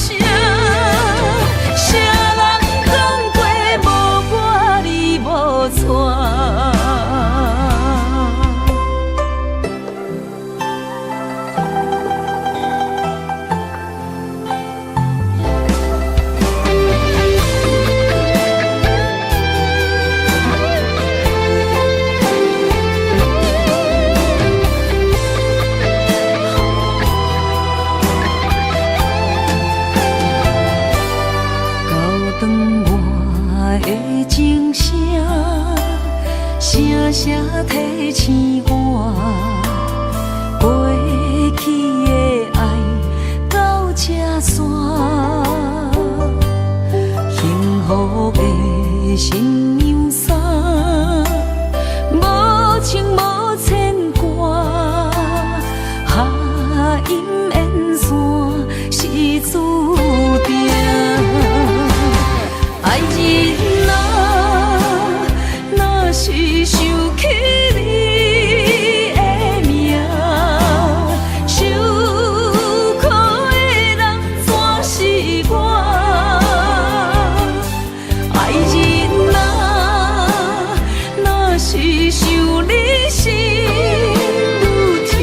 [SPEAKER 1] 啥人講過無我你無娶？到當我的情聲，聲聲提醒我，過去的愛到這散，幸福的新娘衫，無情無牽掛，下陰緣線是注定。愛人啊，若是想起你的名，受苦的人怎是我？愛人啊，若是想你心愈疼，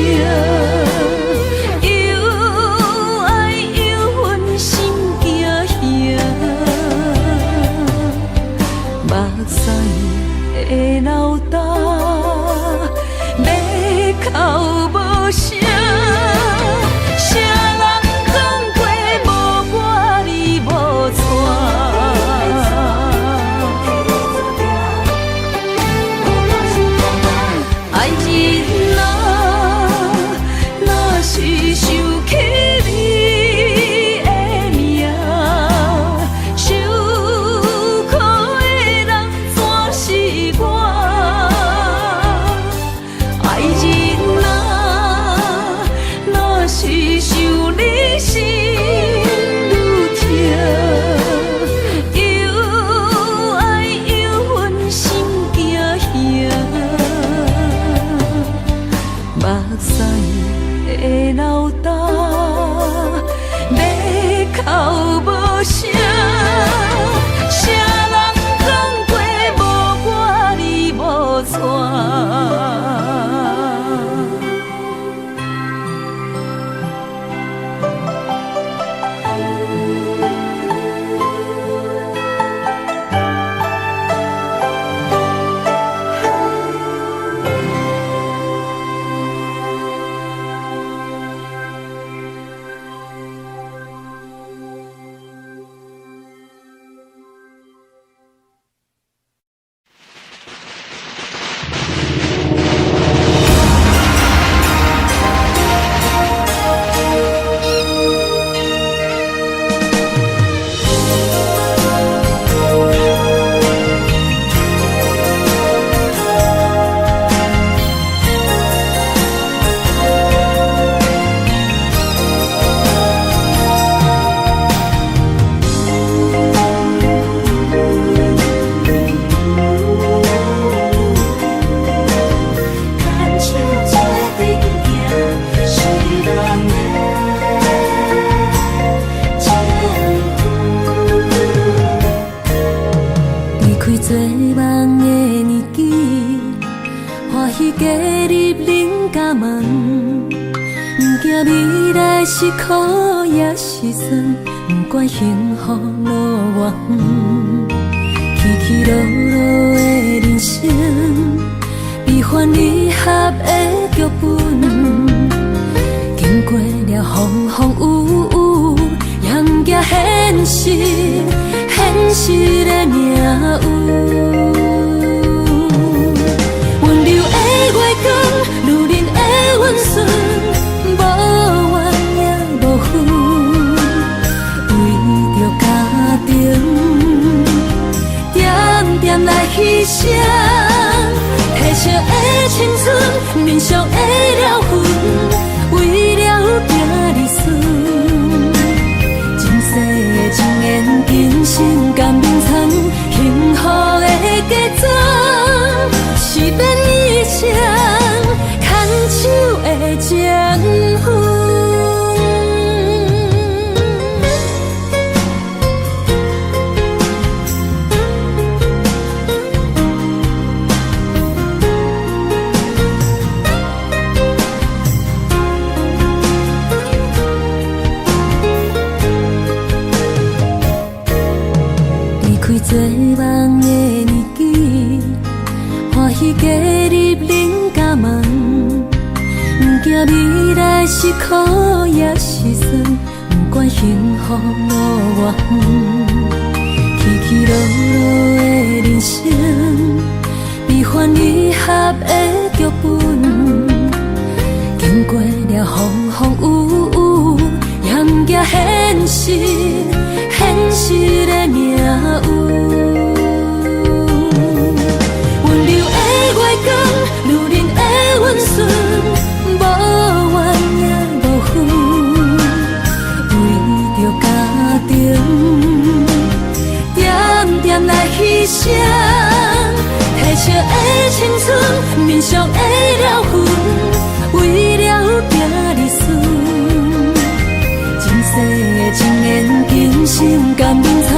[SPEAKER 1] 又愛又恨心驚嚇。目屎會流干，欲哭無聲。啥人講過無我你無娶？愛人啊，若是想起你的名，受苦的人怎是我？愛人啊，若是想你心愈疼，又愛又恨心驚嚇。目屎會流干，欲哭無聲。啥人講過無我你無娶？
[SPEAKER 5] 牽手做陣行，是咱的前途。
[SPEAKER 1] 離開做夢的年紀，歡喜加入恁家門，毋驚未來是苦抑是酸，毋管幸福路偌遠，起起落落的人生，悲歡離合的劇本，經過了風風雨雨，也毋驚現實，現實的命運。溫柔的牲，褪色的青春，面上的了痕，為了行兒孫。前世的情緣，今生甘眠藏，幸福的嫁妝，是免醫生牽手的情分。做夢的年紀，歡喜加入恁家門，毋驚未來是苦抑是酸，毋管幸福路偌遠，起起落落的人生，悲歡離合的劇本，經過了風風雨雨，也毋驚現實，現實的命運。溫柔的月光，女人的溫順，無怨也無恨，為著家庭，點點來犧牲，褪色的青春，面上的了痕，為了行兒孫。前世的情緣，今生甘眠藏，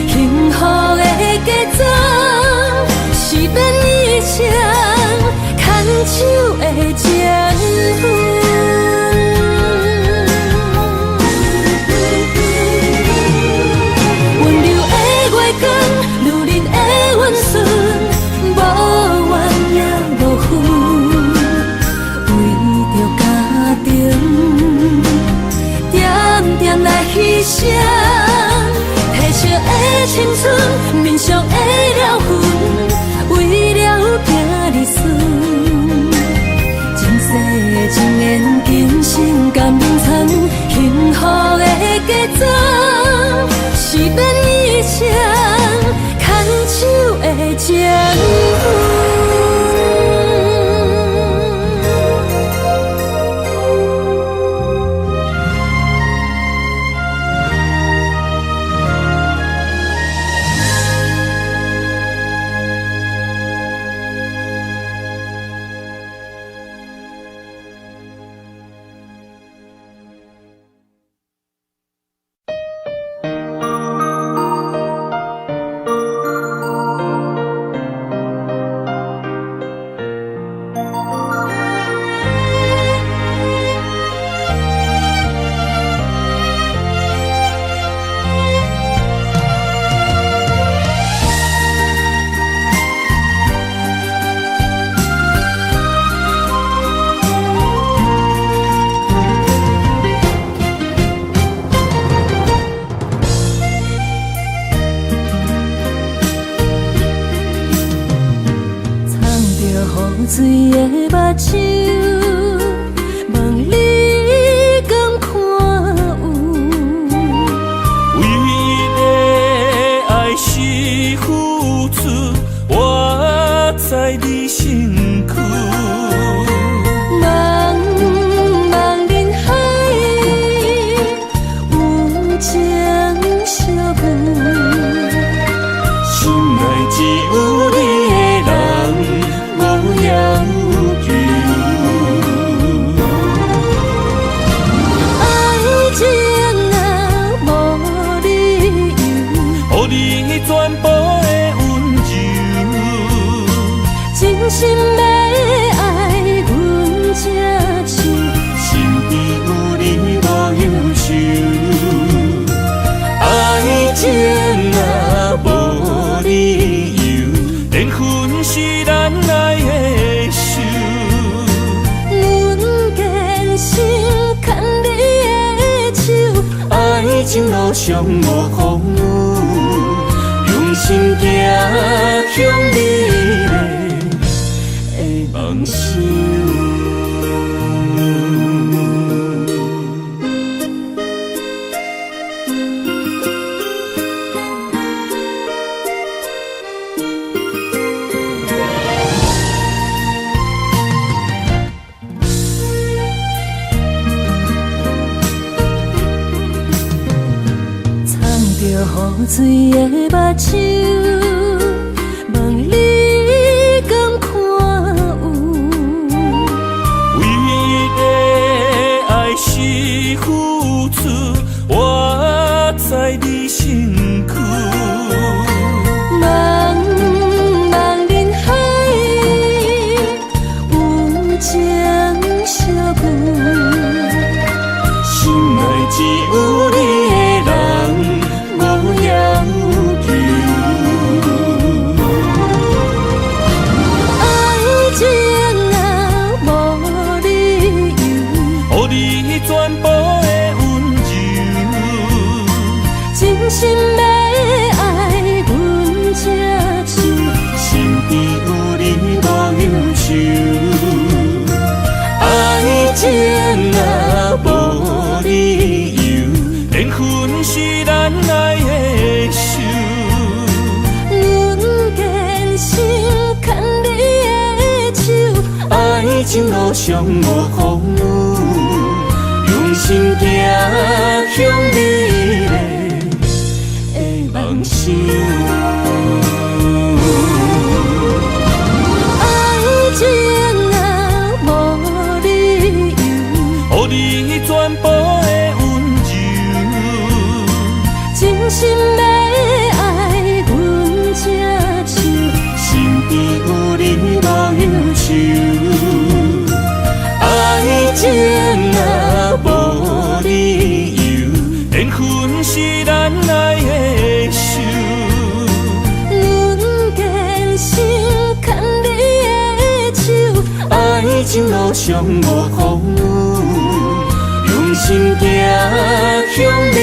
[SPEAKER 1] 幸福的嫁妝，是免醫生牽手的情分。溫柔的月光，女人的溫順，無怨也無恨，為著家庭，點點來犧牲，褪色的青春，面上的了痕，為了行兒孫。前世的情緣，今生甘眠藏，幸福的嫁妝，是免醫生牽手的情分。水的目睭，問你敢看有？
[SPEAKER 2] 唯一的愛是付出，活在你身軀。
[SPEAKER 1] 茫茫人海，有情相遇，
[SPEAKER 2] 心內只有你的人，無要求。
[SPEAKER 1] 愛情啊，無理由，
[SPEAKER 2] 予你全部的溫柔，
[SPEAKER 1] 真心欲愛阮才唱，
[SPEAKER 2] 身邊有你無憂愁。愛情啊，無理由，緣分是咱愛的仇。
[SPEAKER 1] 阮堅心牽你的手，
[SPEAKER 2] 愛情路上無風雨，用心行向你的夢想。
[SPEAKER 1] 醉的目睭，問你敢看有？
[SPEAKER 2] 唯一的愛是付出，活在你身軀。
[SPEAKER 1] 茫茫人海，有情相聚。
[SPEAKER 2] 心內只有你的人，無要求。
[SPEAKER 1] 愛情啊，無理由，
[SPEAKER 2] 予你全部的溫柔。
[SPEAKER 1] 真心欲愛阮這手，
[SPEAKER 2] 身邊有你無憂愁。愛情啊，無理由，緣分是咱愛的仇。
[SPEAKER 1] 阮堅心牽你的手，
[SPEAKER 2] 愛情路上無風雨，用心行向美麗的夢想。
[SPEAKER 1] 愛情啊，無理由，
[SPEAKER 2] 予你全部的溫柔。
[SPEAKER 1] 真心欲愛阮這手，
[SPEAKER 2] 身邊有你無憂愁。愛情啊，無理由，緣分是咱愛的仇。
[SPEAKER 1] 阮堅心牽你的手，
[SPEAKER 2] 愛情路上無風雨，用心行向美